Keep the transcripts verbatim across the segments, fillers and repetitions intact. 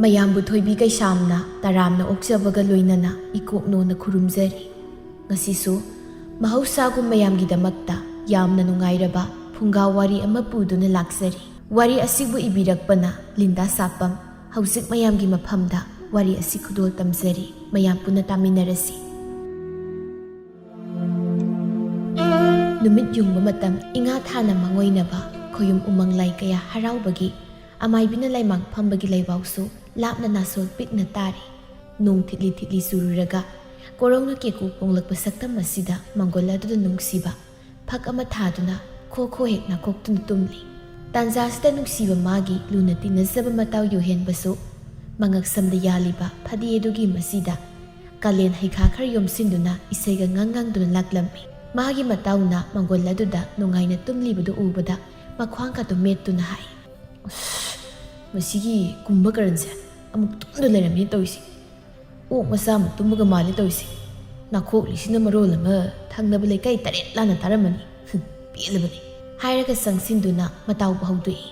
ꯃꯌꯥꯝꯕꯨ ꯊꯣꯏꯕꯤ ꯀꯩꯁꯥꯝꯅ ꯇꯔꯥꯝꯅ ꯑꯣꯛꯆꯕꯒ ꯂꯣꯏꯅꯅ ꯏꯀꯣꯛꯅꯣꯅ ꯈꯨꯔꯨꯝꯖꯔꯤ꯫ ꯉꯁꯤꯁꯨ ꯃꯍꯧꯁꯥꯒꯨꯝ ꯃꯌꯥꯝꯒꯤꯗꯃꯛꯇ ꯌꯥꯝꯅ ꯅꯨꯡꯉꯥꯏꯔꯕ ꯐꯨꯡꯒꯥ ꯋꯥꯔꯤ ꯑꯃ ꯄꯨꯗꯨꯅ ꯂꯥꯛꯆꯔꯤ꯫ ꯋꯥꯔꯤ ꯑꯁꯤꯕꯨ ꯏꯕꯤꯔꯛꯄꯅ ꯂꯤꯟꯗꯥ ꯁꯥꯄꯝ꯫ ꯍꯧꯖꯤꯛ ꯃꯌꯥꯝꯒꯤ ꯃꯐꯝꯗ ꯋꯥꯔꯤ ꯑꯁꯤ ꯈꯨꯗꯣꯜ ꯇꯝꯖꯔꯤ꯫ ꯃꯌꯥꯝ ꯄꯨꯟꯅ ꯇꯥꯃꯤꯟꯅꯔꯁꯤ꯫ ꯅꯨꯃꯤꯠ ꯌꯨꯡꯕ ꯃꯇꯝ, ꯏꯉꯥ ꯊꯥꯅ ꯃꯥꯡꯑꯣꯏꯅꯕ ꯈꯣꯌꯨꯝ ꯎꯃꯪ ꯂꯥꯏ ꯀꯌꯥ ꯍꯔꯥꯎꯕꯒꯤ ꯑꯃꯥꯏꯕꯤꯅ ꯂꯥꯏꯃꯥꯡ ꯐꯝꯕꯒꯤ ꯂꯩꯕꯥꯎꯁꯨ ꯂꯥꯞꯅ ꯅꯥꯁꯣꯜ ꯄꯤꯛꯅ ꯇꯥꯔꯤ꯫ ꯅꯣꯡ ꯊꯤꯠꯂꯤ ꯊꯤꯠꯂꯤ ꯆꯨꯔꯨꯔꯒ ꯀꯣꯔꯧꯅ ꯀꯦꯀꯨ ꯈꯣꯡꯂꯛꯄ ꯁꯛꯇꯝ ꯑꯁꯤꯗ ꯃꯪꯒꯣꯜ ꯑꯗꯨꯗ ꯅꯨꯡꯁꯤꯕ ꯐꯛ ꯑꯃ ꯊꯥꯗꯨꯅ ꯈꯣ ꯈꯣ ꯍꯦꯛ ꯅꯥꯈꯣꯛꯇꯨꯅ ꯇꯨꯝꯂꯤ꯫ ꯇꯥꯟꯖꯥꯁꯤꯗ ꯅꯨꯡꯁꯤꯕ ꯃꯥꯒꯤ ꯂꯨꯅ ꯇꯤꯟꯅꯖꯕ ꯃꯇꯥꯎ ꯌꯣꯍꯦꯟꯕꯁꯨ ꯃꯉꯛ ꯁꯝꯗ ꯌꯥꯜꯂꯤꯕ ꯐꯗꯤ ꯑꯗꯨꯒꯤ ꯃꯁꯤꯗ ꯀꯥꯂꯦꯟ ꯍꯩꯈꯥ ꯈꯔ ꯌꯣꯝꯁꯤꯟꯗꯨꯅ ꯏꯁꯩꯒ ꯉꯪ ꯉꯪꯗꯨꯅ ꯂꯥꯛꯂꯝꯃꯤ꯫ ꯃꯥꯒꯤ ꯃꯇꯥꯎꯅ ꯃꯪꯒꯣꯜ ꯑꯗꯨꯗ ꯅꯨꯡꯉꯥꯏꯅ ꯇꯨꯝꯂꯤꯕꯗꯨ ꯎꯕꯗ ꯃꯈ꯭ꯋꯥꯡꯒꯗꯨ ꯃꯦꯠꯇꯨꯅ ꯍꯥꯏ, "ꯑꯁ, ꯃꯁꯤꯒꯤ ꯀꯨꯝꯕ ꯀꯔꯟꯁꯦ ꯑꯃꯨꯛ ꯇꯨꯝꯗꯨ ꯂꯩꯔꯝꯃꯤ ꯇꯧꯔꯤꯁꯦ꯫ ꯑꯣꯛ ꯃꯆꯥ ꯑꯃ ꯇꯨꯝꯕꯒ ꯃꯥꯜꯂꯦ ꯇꯧꯔꯤꯁꯦ꯫ ꯅꯥꯈꯣꯛꯂꯤꯁꯤꯅ ꯃꯔꯣꯜ ꯑꯃ ꯊꯪꯅꯕ ꯂꯩꯀꯥꯏ ꯇꯔꯦꯠ ꯂꯥꯟꯅ ꯇꯥꯔꯝꯃꯅꯤ꯫ ꯍꯨꯝ, ꯄꯦꯜꯂꯕꯅꯤ"꯫ ꯍꯥꯏꯔꯒ ꯆꯪꯁꯤꯟꯗꯨꯅ ꯃꯇꯥꯎꯕꯨ ꯍꯧꯗꯣꯛꯏ꯫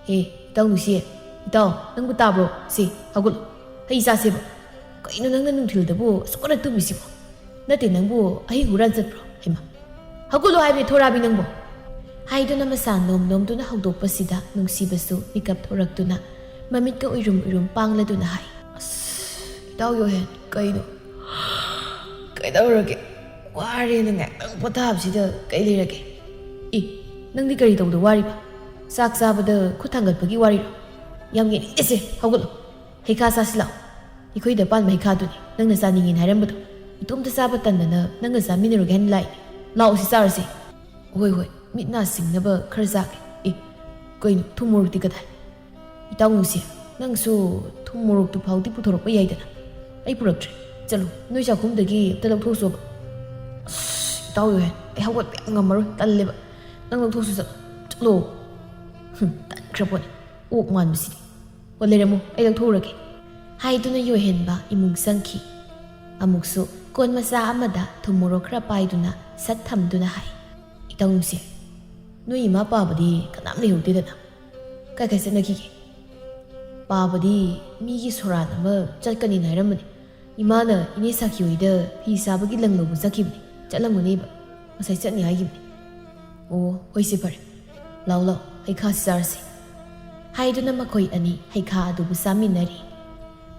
"ꯍꯦ, ꯏꯇꯥꯎ ꯅꯨꯡꯁꯤ, ꯏꯇꯥꯎ, ꯅꯪꯕꯨ ꯇꯥꯕ꯭ꯔꯣ? ꯁꯤ, ꯍꯧꯒꯠꯂꯣ, ꯍꯩ ꯆꯥꯁꯦꯕ꯫ ꯀꯩꯅꯣ ꯅꯪꯅ ꯅꯨꯡꯊꯤꯜꯗꯕꯨ ꯑꯁꯨꯛ ꯋꯥꯅ ꯇꯨꯝꯃꯤꯁꯤꯕꯣ? ꯅꯠꯇꯦ, ꯅꯪꯕꯨ ꯑꯍꯤꯡ ꯍꯨꯔꯥꯟ ꯆꯠꯄ꯭ꯔꯣ? ꯍꯩꯃꯥ, ꯍꯧꯒꯠꯂꯣ ꯍꯥꯏꯕꯅꯤ, ꯊꯣꯔꯥꯕꯤ ꯅꯪꯕꯨ!" ꯍꯥꯏꯗꯨꯅ ꯃꯁꯥ ꯅꯣꯝ ꯅꯣꯝꯗꯨꯅ ꯍꯧꯗꯣꯛꯄꯁꯤꯗ ꯅꯨꯡꯁꯤꯕꯁꯨ ꯃꯤꯀꯞ ꯊꯣꯔꯛꯇꯨꯅ ꯃꯃꯤꯠꯀ ꯎꯏꯔꯨꯝ ꯎꯏꯔꯨꯝ ꯄꯥꯡꯂꯗꯨꯅ ꯍꯥꯏ, "ꯑꯁ, ꯏꯇꯥꯎ ꯌꯣꯍꯦꯟ, ꯀꯩꯅꯣ? ꯀꯩꯗꯧꯔꯒꯦ? ꯋꯥꯔꯦꯅ ꯉꯥꯏꯍꯥꯛꯇꯪ ꯄꯣꯊꯥꯕꯁꯤꯗ ꯀꯩ ꯂꯩꯔꯒꯦ? ꯏ, ꯅꯪꯗꯤ ꯀꯔꯤ ꯇꯧꯕꯗ ꯋꯥꯔꯤꯕ? ꯆꯥꯛ ꯆꯥꯕꯗ ꯈꯨꯠ ꯊꯥꯡꯒꯠꯄꯒꯤ ꯋꯥꯔꯤꯔꯣ? ꯌꯥꯝ ꯌꯦꯡꯅꯤꯡꯗꯦꯁꯦ, ꯍꯧꯒꯠꯂꯣ꯫ ꯍꯩꯈꯥ ꯆꯥꯁꯤ ꯂꯥꯛꯑꯣ꯫ ꯑꯩꯈꯣꯏꯗ ꯄꯥꯟꯕ ꯍꯩꯈꯥꯗꯨꯅꯤ, ꯅꯪꯅ ꯆꯥꯅꯤꯡꯉꯦꯅ ꯍꯥꯏꯔꯝꯕꯗꯣ꯫ ꯏꯇꯣꯝꯇ ꯆꯥꯕ ꯇꯟꯗꯅ ꯅꯪꯒ ꯆꯥꯃꯤꯟꯅꯔꯨꯒꯦ ꯍꯥꯏꯅ ꯂꯥꯛꯏꯅꯦ꯫ ꯂꯥꯛꯑꯣ, ꯁꯤ ꯆꯥꯔꯁꯦ꯫ ꯍꯣꯏ, ꯍꯣꯏ, ꯃꯤꯠ ꯅꯥ ꯁꯤꯡꯅꯕ ꯈꯔ ꯆꯥꯒꯦ꯫ ꯑꯦ, ꯀꯩꯅꯣ, ꯊꯨꯝ ꯃꯣꯔꯣꯛꯇꯤ ꯀꯗꯥꯏ? ꯏꯇꯥꯎ ꯅꯨꯡꯁꯤ, ꯅꯪꯁꯨ ꯊꯨꯝ ꯃꯣꯔꯣꯛꯇꯨ ꯐꯥꯎꯗꯤ ꯄꯨꯊꯣꯔꯛꯄ ꯌꯥꯏꯗꯅ꯫ ꯑꯩ ꯄꯨꯔꯛꯇ꯭ꯔꯦ꯫ ꯆꯠꯂꯣ, ꯅꯣꯏ ꯆꯥꯛꯈꯨꯝꯗꯒꯤ ꯑꯝꯇ ꯂꯧꯊꯣꯛꯆꯣꯕ꯫ ꯑꯁ, ꯏꯇꯥꯎ ꯌꯣꯍꯦꯟ, ꯑꯩ ꯍꯧꯒꯠꯄ ꯌꯥꯝ ꯉꯝꯃꯔꯣꯏ, ꯇꯜꯂꯦꯕ꯫ ꯅꯪ ꯂꯧꯊꯣꯛꯆꯣ, ꯆꯠꯂꯣ꯫ ꯆꯠꯂꯣ꯫ ꯍꯨꯝ, ꯇꯟꯈ꯭ꯔ ꯄꯣꯠꯅꯤ, ꯑꯣꯛ ꯃꯥꯟꯕꯁꯤꯗꯤ꯫ "ꯑꯣ, ꯂꯩꯔꯝꯃꯣ, ꯑꯩ ꯂꯧꯊꯣꯛꯎꯔꯒꯦ" ꯍꯥꯏꯗꯨꯅ ꯌꯣꯍꯦꯟꯕ ꯏꯃꯨꯡ ꯆꯪꯈꯤ꯫ ꯑꯃꯨꯛꯁꯨ ꯀꯣꯟ ꯃꯆꯥ ꯑꯃꯗ ꯊꯨꯝ ꯃꯣꯔꯣꯛ ꯈꯔ ꯄꯥꯏꯗꯨꯅ ꯁꯠ ꯊꯝꯗꯨꯅ ꯍꯥꯏ, "ꯏꯇꯥꯎ ꯅꯨꯡꯁꯤ, ꯅꯣꯏ ꯏꯃꯥ ꯄꯥꯕꯗꯤ ꯀꯅꯥꯝ ꯂꯩꯍꯧꯗꯦꯗꯅ? ꯀꯥꯏ ꯀꯥꯏ ꯆꯠꯅꯈꯤꯒꯦ?" ꯄꯥꯕꯗꯤ ꯃꯤꯒꯤ ꯁꯣꯔꯥꯟ ꯑꯃ ꯆꯠꯀꯅꯤꯅ ꯍꯥꯏꯔꯝꯕꯅꯤ꯫ ꯏꯃꯥꯅ ꯏꯅꯦ ꯁꯥꯈꯤ ꯍꯣꯏꯗ ꯐꯤ ꯁꯥꯕꯒꯤ ꯂꯪ ꯂꯧꯕ ꯆꯠꯈꯤꯕꯅꯤ꯫ ꯆꯠꯂꯝꯒꯅꯦꯕ꯫ ꯉꯁꯥꯏ ꯆꯠꯅꯤ ꯍꯥꯏꯈꯤꯕꯅꯤ꯫ ꯑꯣ, ꯍꯣꯏꯁꯦ ꯐꯔꯦ꯫ ꯂꯥꯎ ꯂꯥꯎ, ꯍꯩꯈꯥꯁꯤ ꯆꯥꯔꯁꯤ꯫ ꯍꯥꯏꯗꯨꯅ ꯃꯈꯣꯏ ꯑꯅꯤ ꯍꯩꯈꯥ ꯑꯗꯨꯕꯨ ꯆꯥꯃꯤꯟꯅꯔꯤ꯫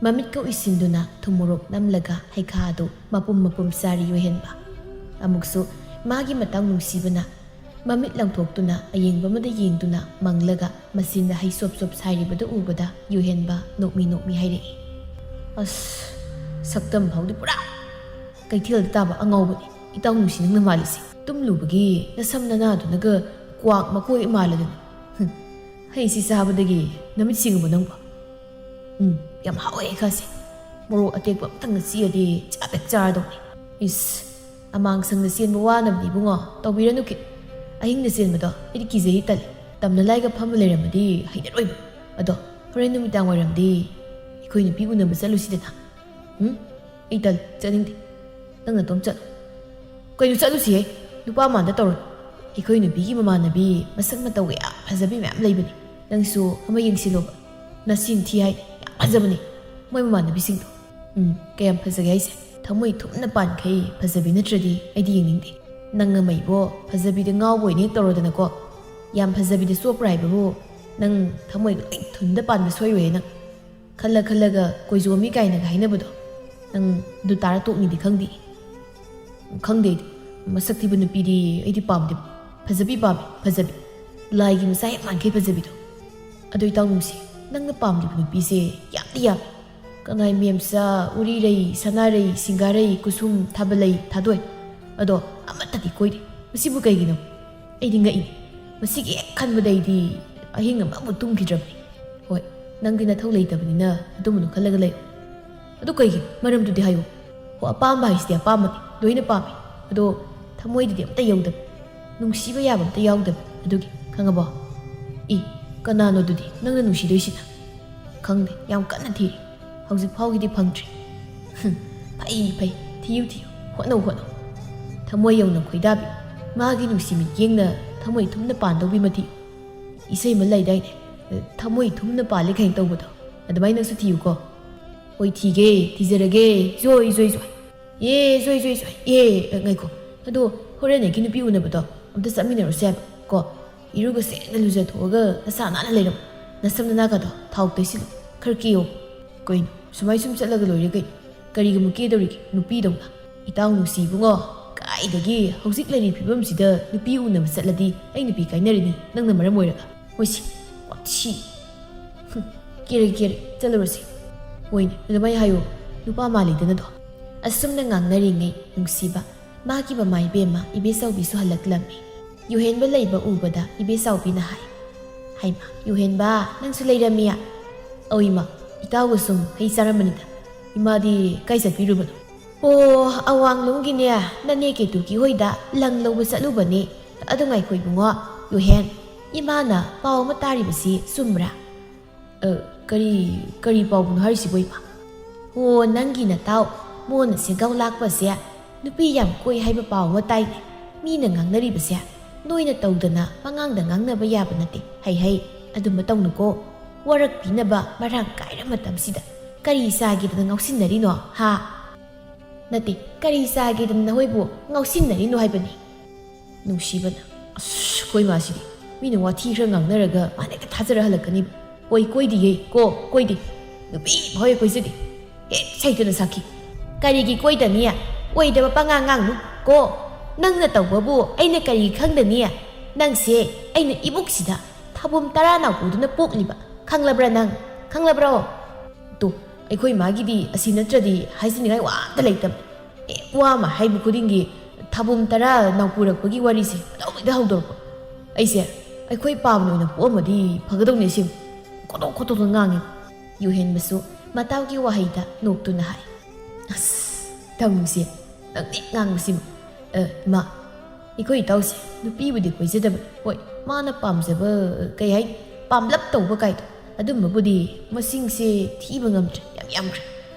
ꯃꯃꯤꯠꯀ ꯎꯏꯁꯤꯟꯗꯨꯅ ꯊꯨꯝ ꯃꯣꯔꯣꯛ ꯅꯝꯂꯒ ꯍꯩꯈꯥ ꯑꯗꯨ ꯃꯄꯨꯝ ꯃꯄꯨꯝ ꯆꯥꯔꯤ ꯌꯣꯏꯍꯦꯟꯕ꯫ ꯑꯃꯨꯛꯁꯨ ꯃꯥꯒꯤ ꯃꯇꯥꯎ ꯅꯨꯡꯁꯤꯕꯅ ꯃꯃꯤꯠ ꯂꯪꯊꯣꯛꯇꯨꯅ ꯑꯌꯦꯡꯕ ꯑꯃꯗ ꯌꯦꯡꯗꯨꯅ ꯃꯪꯂꯒ ꯃꯆꯤꯟꯗ ꯍꯩ ꯁꯣꯞ ꯁꯣꯞ ꯁꯥꯏꯔꯤꯕꯗꯨ ꯎꯕꯗ ꯌꯣꯏꯍꯦꯟꯕ ꯅꯣꯛꯃꯤ ꯅꯣꯛꯃꯤ ꯍꯥꯏꯔꯛꯏ꯫ ꯑꯁ, ꯁꯛꯇꯝ ꯐꯥꯎꯗꯤ ꯄꯨꯔꯥ ꯀꯩꯊꯦꯜꯗ ꯇꯥꯕ ꯑꯉꯥꯎꯕꯅꯤ ꯏꯇꯥꯎ ꯅꯨꯡꯁꯤ ꯅꯪꯅ ꯃꯥꯜꯂꯤꯁꯦ꯫ ꯇꯨꯝꯂꯨꯕꯒꯤ ꯅꯁꯝ ꯅꯅꯥꯗꯨꯅꯒ ꯀ꯭ꯋꯥꯛ ꯃꯀꯣꯏ ꯃꯥꯜꯂꯗꯅ꯫ ꯍꯨꯝ, ꯍꯩꯁꯤ ꯆꯥꯕꯗꯒꯤ ꯅꯃꯤꯠ ꯁꯤꯡꯉꯕ ꯅꯪꯕꯣ? ꯎꯝ, ꯌꯥꯝ ꯍꯥꯎꯋꯦ ꯍꯩꯈꯥꯁꯦ꯫ ꯃꯣꯔꯣꯛ ꯑꯇꯦꯛꯄ ꯑꯃꯇꯪꯒ ꯆꯤꯛꯑꯗꯤ ꯆꯥ ꯄꯦꯛ ꯆꯥꯔꯗꯧꯅꯤ꯫ ꯏꯁ, ꯑꯃꯥꯡ ꯁꯪꯗ ꯆꯦꯟꯕ ꯋꯥꯅꯕꯅꯤ ꯏꯕꯨꯡꯉꯣ, ꯇꯧꯕꯤꯔꯅꯨ ꯈꯤꯠ꯫ ꯑꯍꯤꯡꯗ ꯆꯦꯟꯕꯗꯣ ꯑꯩꯗꯤ ꯀꯤꯖꯩ ꯇꯜꯂꯤ꯫ ꯇꯝꯅ ꯂꯥꯏꯒ ꯐꯝꯕ ꯂꯩꯔꯝꯃꯗꯤ ꯍꯩꯅꯔꯣꯏꯕ꯫ ꯑꯗꯣ ꯍꯣꯔꯦꯟ ꯅꯨꯃꯤꯗꯥꯡ ꯋꯥꯏꯔꯝꯗꯤ ꯑꯩꯈꯣꯏ ꯅꯨꯄꯤ ꯎꯅꯕ ꯆꯠꯂꯨꯁꯤꯗꯅ꯫ ꯎꯝ? ꯑꯩ ꯇꯜꯂꯤ, ꯆꯠꯅꯤꯡꯗꯦ꯫ ꯅꯪ ꯅꯇꯣꯝ ꯆꯠꯂꯣ꯫ ꯀꯩꯅꯣ ꯆꯠꯂꯨꯁꯤꯍꯦ? ꯅꯨꯄꯥ ꯃꯥꯟꯗ ꯇꯧꯔꯣ꯫ ꯑꯩꯈꯣꯏ ꯅꯨꯄꯤꯒꯤ ꯃꯃꯥꯟꯅꯕꯤ ꯃꯁꯛ ꯃꯇꯧꯒ ꯌꯥꯝ ꯐꯖꯕꯤ ꯃꯌꯥꯝ ꯂꯩꯕꯅꯤ꯫ ꯅꯪꯁꯨ ꯑꯃ ꯌꯦꯡꯁꯤꯜꯂꯣꯕ꯫ ꯅꯆꯤꯟ ꯊꯤ ꯍꯥꯏꯅꯤ꯫ ꯌꯥꯝ ꯐꯖꯕꯅꯤ ꯃꯣꯏ ꯃꯃꯥꯟꯅꯕꯤꯁꯤꯡꯗꯣ꯫ ꯎꯝ, ꯀꯌꯥꯝ ꯐꯖꯒꯦ ꯍꯥꯏꯁꯦ? ꯊꯃꯣꯏ ꯊꯨꯝꯅ ꯄꯥꯟꯈꯩ ꯐꯖꯕꯤ ꯅꯠꯇ꯭ꯔꯗꯤ ꯑꯩꯗꯤ ꯌꯦꯡꯅꯤꯡꯗꯦ꯫ ꯅꯪ ꯑꯃ ꯏꯕꯣ ꯐꯖꯕꯤꯗ ꯉꯥꯎꯕ ꯑꯣꯏꯅ ꯍꯦꯛ ꯇꯧꯔꯗꯅꯀꯣ꯫ ꯌꯥꯝ ꯐꯖꯕꯤꯗ ꯆꯣꯞꯄ꯭ꯔꯥ ꯍꯥꯏꯕꯕꯨ ꯅꯪ ꯊꯃꯣꯏ ꯂꯣꯏ ꯊꯨꯝꯗ ꯄꯥꯟꯕ ꯁꯣꯏꯔꯣꯏꯍꯦ ꯅꯪ꯫ ꯈꯜꯂ ꯈꯜꯂꯒ ꯀꯣꯏꯖꯣꯝꯃꯤ ꯀꯥꯏꯅꯒ ꯍꯥꯏꯅꯕꯗꯣ ꯅꯪ ꯑꯗꯨ ꯇꯥꯔ ꯇꯣꯛꯅꯤꯗꯤ ꯈꯪꯗꯦ꯫ ꯈꯪꯗꯦ ꯑꯩꯗꯤ꯫ ꯃꯁꯛ ꯊꯤꯕ ꯅꯨꯄꯤꯗꯤ ꯑꯩꯗꯤ ꯄꯥꯝꯗꯦ꯫ ꯐꯖꯕꯤ ꯄꯥꯝꯃꯤ, ꯐꯖꯕꯤ꯫ ꯂꯥꯏꯒꯤ ꯃꯆꯥ ꯍꯦꯛ ꯃꯥꯟꯈꯩ ꯐꯖꯕꯤꯗꯣ꯫ ꯑꯗꯣ ꯏꯇꯥꯎ ꯅꯨꯡꯁꯤ, ꯅꯪꯅ ꯄꯥꯝꯂꯤꯕ ꯅꯨꯄꯤꯁꯦ ꯌꯥꯝꯗꯤ ꯌꯥꯝꯃꯤ꯫ ꯀꯅꯥꯏ ꯃꯦꯝꯆꯥ, ꯎꯔꯤꯔꯩ, ꯁꯅꯥꯔꯩ, ꯁꯤꯡꯒꯥꯔꯩ, ꯀꯨꯁꯨꯝ, ꯊꯥꯕꯂꯩ, ꯊꯥꯗꯣꯏ꯫ ꯑꯗꯣ ꯑꯃꯠꯇꯗꯤ ꯀꯣꯏꯗꯦ꯫ ꯃꯁꯤꯕꯨ ꯀꯩꯒꯤꯅꯣ? ꯑꯩꯗꯤ ꯉꯛꯏꯅꯦ꯫ ꯃꯁꯤꯒꯤ ꯍꯦꯛ ꯈꯟꯕꯗ ꯑꯩꯗꯤ ꯑꯍꯤꯡ ꯑꯃꯕꯨ ꯇꯨꯝꯈꯤꯗ꯭ꯔꯕꯅꯤ꯫ ꯍꯣꯏ, ꯅꯪꯗꯤ ꯅꯊꯧ ꯂꯩꯇꯕꯅꯤꯅ ꯑꯗꯨꯝꯕꯗꯣ ꯈꯜꯂꯒ ꯂꯩ꯫ ꯑꯗꯨ ꯀꯩꯒꯤꯅꯣ? ꯃꯔꯝꯗꯨꯗꯤ ꯍꯥꯏꯌꯨ꯫ ꯍꯣ, ꯑꯄꯥꯝꯕ ꯍꯥꯏꯁꯤꯗꯤ ꯑꯄꯥꯝꯕꯅꯤ, ꯂꯣꯏꯅ ꯄꯥꯝꯃꯤ꯫ ꯑꯗꯣ ꯊꯃꯣꯏꯗꯗꯤ ꯑꯝꯇ ꯌꯧꯗꯕ, ꯅꯨꯡꯁꯤꯕ ꯌꯥꯕ ꯑꯝꯇ ꯌꯥꯎꯗꯕ꯫ ꯑꯗꯨꯒꯤ, ꯈꯪꯉꯕꯣ? ꯏ, ꯀꯅꯥꯅꯣ ꯑꯗꯨꯗꯤ ꯅꯪꯅ ꯅꯨꯡꯁꯤꯗꯣꯏꯁꯤꯅ? ꯈꯪꯗꯦ, ꯌꯥꯝ ꯀꯟꯅ ꯊꯤꯔꯤ꯫ ꯍꯧꯖꯤꯛ ꯐꯥꯎꯒꯤꯗꯤ ꯐꯪꯗ꯭ꯔꯤ꯫ ꯍꯨꯝ, ꯐꯩ, ꯐꯩ, ꯊꯤꯌꯨ, ꯊꯤꯌꯨ, ꯍꯣꯠꯅꯧ, ꯍꯣꯠꯅꯧ꯫ ꯊꯃꯣꯏ ꯌꯧꯅ ꯈꯣꯏꯗꯥꯕꯤ, ꯃꯥꯒꯤ ꯅꯨꯡꯁꯤ ꯃꯤꯠꯌꯦꯡꯅ ꯊꯃꯣꯏ ꯊꯨꯝꯅ ꯄꯥꯟꯗꯧꯕꯤ ꯃꯊꯤ꯫ ꯏꯁꯩ ꯑꯃ ꯂꯩꯗꯥꯏꯅꯦ, "ꯊꯃꯣꯏ ꯊꯨꯝꯅ ꯄꯥꯜꯂꯤ" ꯀꯥꯏꯅ ꯇꯧꯕꯗꯣ꯫ ꯑꯗꯨꯃꯥꯏꯅ ꯅꯪꯁꯨ ꯊꯤꯌꯨꯀꯣ꯫ ꯍꯣꯏ, ꯊꯤꯒꯦ, ꯊꯤꯖꯔꯒꯦ꯫ ꯖꯣꯏ, ꯖꯣꯏ, ꯖꯣꯏ꯫ ꯑꯦ, ꯖꯣꯏ, ꯖꯣꯏ, ꯖꯣꯏ꯫ ꯑꯦ, ꯑ, ꯉꯥꯏꯈꯣ꯫ ꯑꯗꯣ ꯍꯣꯔꯦꯟ ꯑꯩꯒꯤ ꯅꯨꯄꯤ ꯎꯅꯕꯗꯣ ꯑꯝꯇ ꯆꯠꯃꯤꯟꯅꯔꯨꯁꯦ ꯍꯥꯏꯕ ꯀꯣ꯫ ꯏꯔꯨꯒ ꯁꯦꯡꯅ ꯂꯨꯖꯊꯣꯛꯑꯒ ꯅꯁꯥ ꯅꯥꯟꯅ ꯂꯩꯔꯝꯃꯨ꯫ ꯅꯁꯝ ꯅꯅꯥꯒꯗꯣ ꯊꯥꯎ ꯇꯩꯁꯤꯜꯂꯨ꯫ ꯈꯔ ꯀꯦꯌꯣ꯫ ꯀꯩꯅꯣ, ꯁꯨꯃꯥꯏ ꯁꯨꯝ ꯆꯠꯂꯒ ꯂꯣꯏꯔꯦ ꯀꯩꯅꯣ? ꯀꯔꯤꯒꯤ ꯑꯃꯨꯛ ꯀꯦꯗꯧꯔꯤꯒꯦ? ꯅꯨꯄꯤꯗꯧꯅ꯫ ꯏꯇꯥꯎ ꯅꯨꯡꯁꯤ ꯏꯕꯨꯡꯉꯣ, ꯀꯥꯏꯗꯒꯤ ꯍꯧꯖꯤꯛ ꯂꯩꯔꯤ ꯐꯤꯕꯝꯁꯤꯗ ꯅꯨꯄꯤ ꯎꯅꯕ ꯆꯠꯂꯗꯤ ꯑꯩ ꯅꯨꯄꯤ ꯀꯥꯏꯅꯔꯅꯤ, ꯅꯪꯅ ꯃꯔꯝ ꯑꯣꯏꯔꯒ꯫ ꯍꯣꯏꯁꯤ, ꯋꯥꯊꯤ꯫ ꯍꯨꯝ, ꯀꯦꯔꯒꯦ, ꯀꯦꯔꯒꯦ, ꯆꯠꯂꯨꯔꯁꯤ꯫ ꯍꯣꯏꯅꯦ, ꯑꯗꯨꯃꯥꯏ ꯍꯥꯏꯌꯣ, ꯅꯨꯄꯥ ꯃꯥꯜꯂꯤꯗꯅꯗꯣ꯫ ꯑꯁꯨꯝꯅ ꯉꯥꯡꯅꯔꯤꯉꯩ ꯅꯨꯡꯁꯤꯕ, ꯃꯥꯒꯤ ꯃꯃꯥ ꯏꯕꯦꯝꯃ ꯏꯕꯦꯆꯧꯕꯤꯁꯨ ꯍꯜꯂꯛꯂꯝꯃꯤ꯫ ꯌꯨꯍꯦꯟꯕ ꯂꯩꯕ ꯎꯕꯗ ꯏꯕꯦꯆꯧꯕꯤꯅ ꯍꯥꯏ, "ꯍꯩꯃꯥ, ꯌꯨꯍꯦꯟꯕ, ꯅꯪꯁꯨ ꯂꯩꯔꯝꯃꯤ?" "ꯑꯧ ꯏꯃꯥ, ꯏꯇꯥꯎꯒ ꯁꯨꯝ ꯍꯩ ꯆꯥꯔꯝꯕꯅꯤꯗ꯫ ꯏꯃꯥꯗꯤ ꯀꯥꯏ ꯆꯠꯄꯤꯔꯨꯕꯅꯣ?" "ꯑꯣ, ꯑꯋꯥꯡꯂꯣꯝꯒꯤꯅꯦ, ꯅꯅꯦ ꯀꯦꯇꯨꯀꯤ ꯍꯣꯏꯗ ꯂꯪ ꯂꯧꯕ ꯆꯠꯂꯨꯕꯅꯦ꯫ ꯑꯗꯨ ꯉꯥꯏꯈꯣ ꯏꯕꯨꯡꯉꯣ, ꯌꯨꯍꯦꯟ, ꯏꯃꯥꯅ ꯄꯥꯎ ꯑꯃ ꯇꯥꯔꯤꯕꯁꯤ ꯆꯨꯝꯕ꯭ꯔꯥ?" "ꯑ, ꯀꯔꯤ, ꯀꯔꯤ ꯄꯥꯎꯕꯨꯅꯣ ꯍꯥꯏꯔꯤꯁꯤꯕꯣ ꯏꯃꯥ?" "ꯑꯣ, ꯅꯪꯒꯤ ꯅꯇꯥꯎ ꯃꯣꯟꯅ ꯁꯦꯟꯒꯥꯎ ꯂꯥꯛꯄꯁꯦ ꯅꯨꯄꯤ ꯌꯥꯝ ꯀꯣꯏ ꯍꯥꯏꯕ ꯄꯥꯎ ꯑꯃ ꯇꯥꯏꯅꯦ꯫ ꯃꯤꯅ ꯉꯥꯡꯅꯔꯤꯕꯁꯦ ꯅꯣꯏꯅ ꯇꯧꯗꯅ ꯄꯉꯥꯡꯗ ꯉꯥꯡꯅꯕ ꯌꯥꯕ ꯅꯠꯇꯦ꯫ ꯍꯩ ꯍꯩ, ꯑꯗꯨꯝꯕ ꯇꯧꯅꯨꯀꯣ꯫ ꯋꯥꯔꯛꯄꯤꯅꯕ ꯃꯔꯥꯡ ꯀꯥꯏꯔ ꯃꯇꯝꯁꯤꯗ ꯀꯔꯤ ꯆꯥꯒꯦꯗꯅ ꯉꯥꯎꯁꯤꯟꯅꯔꯤꯅꯣ, ꯍꯥ?" "ꯅꯠꯇꯦ, ꯀꯔꯤ ꯆꯥꯒꯦꯗꯅ ꯅꯈꯣꯏꯕꯨ ꯉꯥꯎꯁꯤꯟꯅꯔꯤꯅꯣ ꯍꯥꯏꯕꯅꯤ?" ꯅꯨꯡꯁꯤꯕꯅ, "ꯑꯁ, ꯑꯩꯈꯣꯏ ꯃꯥꯁꯤꯗꯤ ꯃꯤꯅ ꯋꯥꯊꯤ ꯈꯔ ꯉꯥꯡꯅꯔꯒ ꯃꯥꯅ ꯍꯦꯛꯇ ꯊꯥꯖꯔ ꯍꯜꯂꯛꯀꯅꯤꯕ꯫ ꯍꯣꯏ, ꯀꯣꯏꯗꯤꯌꯦ ꯀꯣ, ꯀꯣꯏꯗꯦ꯫ ꯅꯨꯄꯤ ꯐꯥꯎ ꯍꯦꯛ ꯀꯣꯏꯖꯗꯦ꯫ ꯍꯦꯛ ꯁꯩꯇꯅ ꯁꯥꯈꯤ꯫ ꯀꯔꯤꯒꯤ ꯀꯣꯏꯗꯅꯤ? ꯑꯣꯏꯗꯕ ꯄꯉꯥꯡ ꯉꯥꯡꯅꯨ ꯀꯣ꯫ ꯅꯪꯅ ꯇꯧꯕꯕꯨ ꯑꯩꯅ ꯀꯔꯤ ꯈꯪꯗꯅꯤ? ꯅꯪꯁꯦ ꯑꯩꯅ ꯏꯕꯨꯛꯁꯤꯗ ꯊꯥꯕꯨꯝ ꯇꯔꯥ ꯅꯥꯎꯄꯨꯗꯨꯅ ꯄꯣꯛꯂꯤꯕ꯫ ꯈꯪꯂꯕ꯭ꯔꯥ ꯅꯪ? ꯈꯪꯂꯕ꯭ꯔꯣ?" ꯇꯣ, ꯑꯩꯈꯣꯏ ꯃꯥꯒꯤꯗꯤ ꯑꯁꯤ ꯅꯠꯇ꯭ꯔꯗꯤ ꯍꯥꯏꯖꯅꯤꯡꯉꯥꯏ ꯋꯥ ꯑꯝꯇ ꯂꯩꯇꯕ꯫ ꯑꯦ, ꯋꯥ ꯑꯃ ꯍꯥꯏꯕ ꯈꯨꯗꯤꯡꯒꯤ ꯊꯥꯕꯨꯝ ꯇꯔꯥ ꯅꯥꯎꯄꯨꯔꯛꯄꯒꯤ ꯋꯥꯔꯤꯁꯦ ꯍꯧꯗ ꯍꯧꯗꯣꯔꯛꯄ꯫ ꯑꯩꯁꯦ ꯑꯩꯈꯣꯏ ꯄꯥꯝꯅ ꯑꯣꯏꯅ ꯄꯣꯛꯑꯝꯃꯗꯤ ꯐꯒꯗꯧꯅꯦ ꯁꯤꯕꯨ꯫ ꯈꯣꯇꯣꯛ ꯈꯣꯇꯣꯛꯇ ꯉꯥꯡꯉꯦ꯫ ꯌꯨꯍꯦꯟꯕꯁꯨ ꯃꯇꯥꯎꯒꯤ ꯋꯥꯍꯩꯗ ꯅꯣꯛꯇꯨꯅ ꯍꯥꯏ, "ꯑꯁ, ꯇꯧꯅꯨꯁꯦ, ꯅꯪꯗꯤ ꯉꯥꯡꯕꯁꯤꯃ꯫ ꯑ, ꯏꯃꯥ, ꯑꯩꯈꯣꯏ ꯏꯇꯥꯎꯁꯦ ꯅꯨꯄꯤꯕꯨꯗꯤ ꯀꯣꯏꯖꯗꯕꯅꯤ꯫ ꯍꯣꯏ, ꯃꯥꯅ ꯄꯥꯝꯖꯕ, ꯀꯩ ꯍꯥꯏꯅꯤ, ꯄꯥꯝꯂꯞ ꯇꯧꯕ ꯀꯥꯏꯗꯣ, ꯑꯗꯨꯝꯕꯕꯨꯗꯤ ꯃꯁꯤꯡꯁꯦ ꯊꯤꯕ ꯉꯝꯗ꯭ꯔꯦ, ꯌꯥꯝ ꯌꯥꯝꯈ꯭ꯔꯦ꯫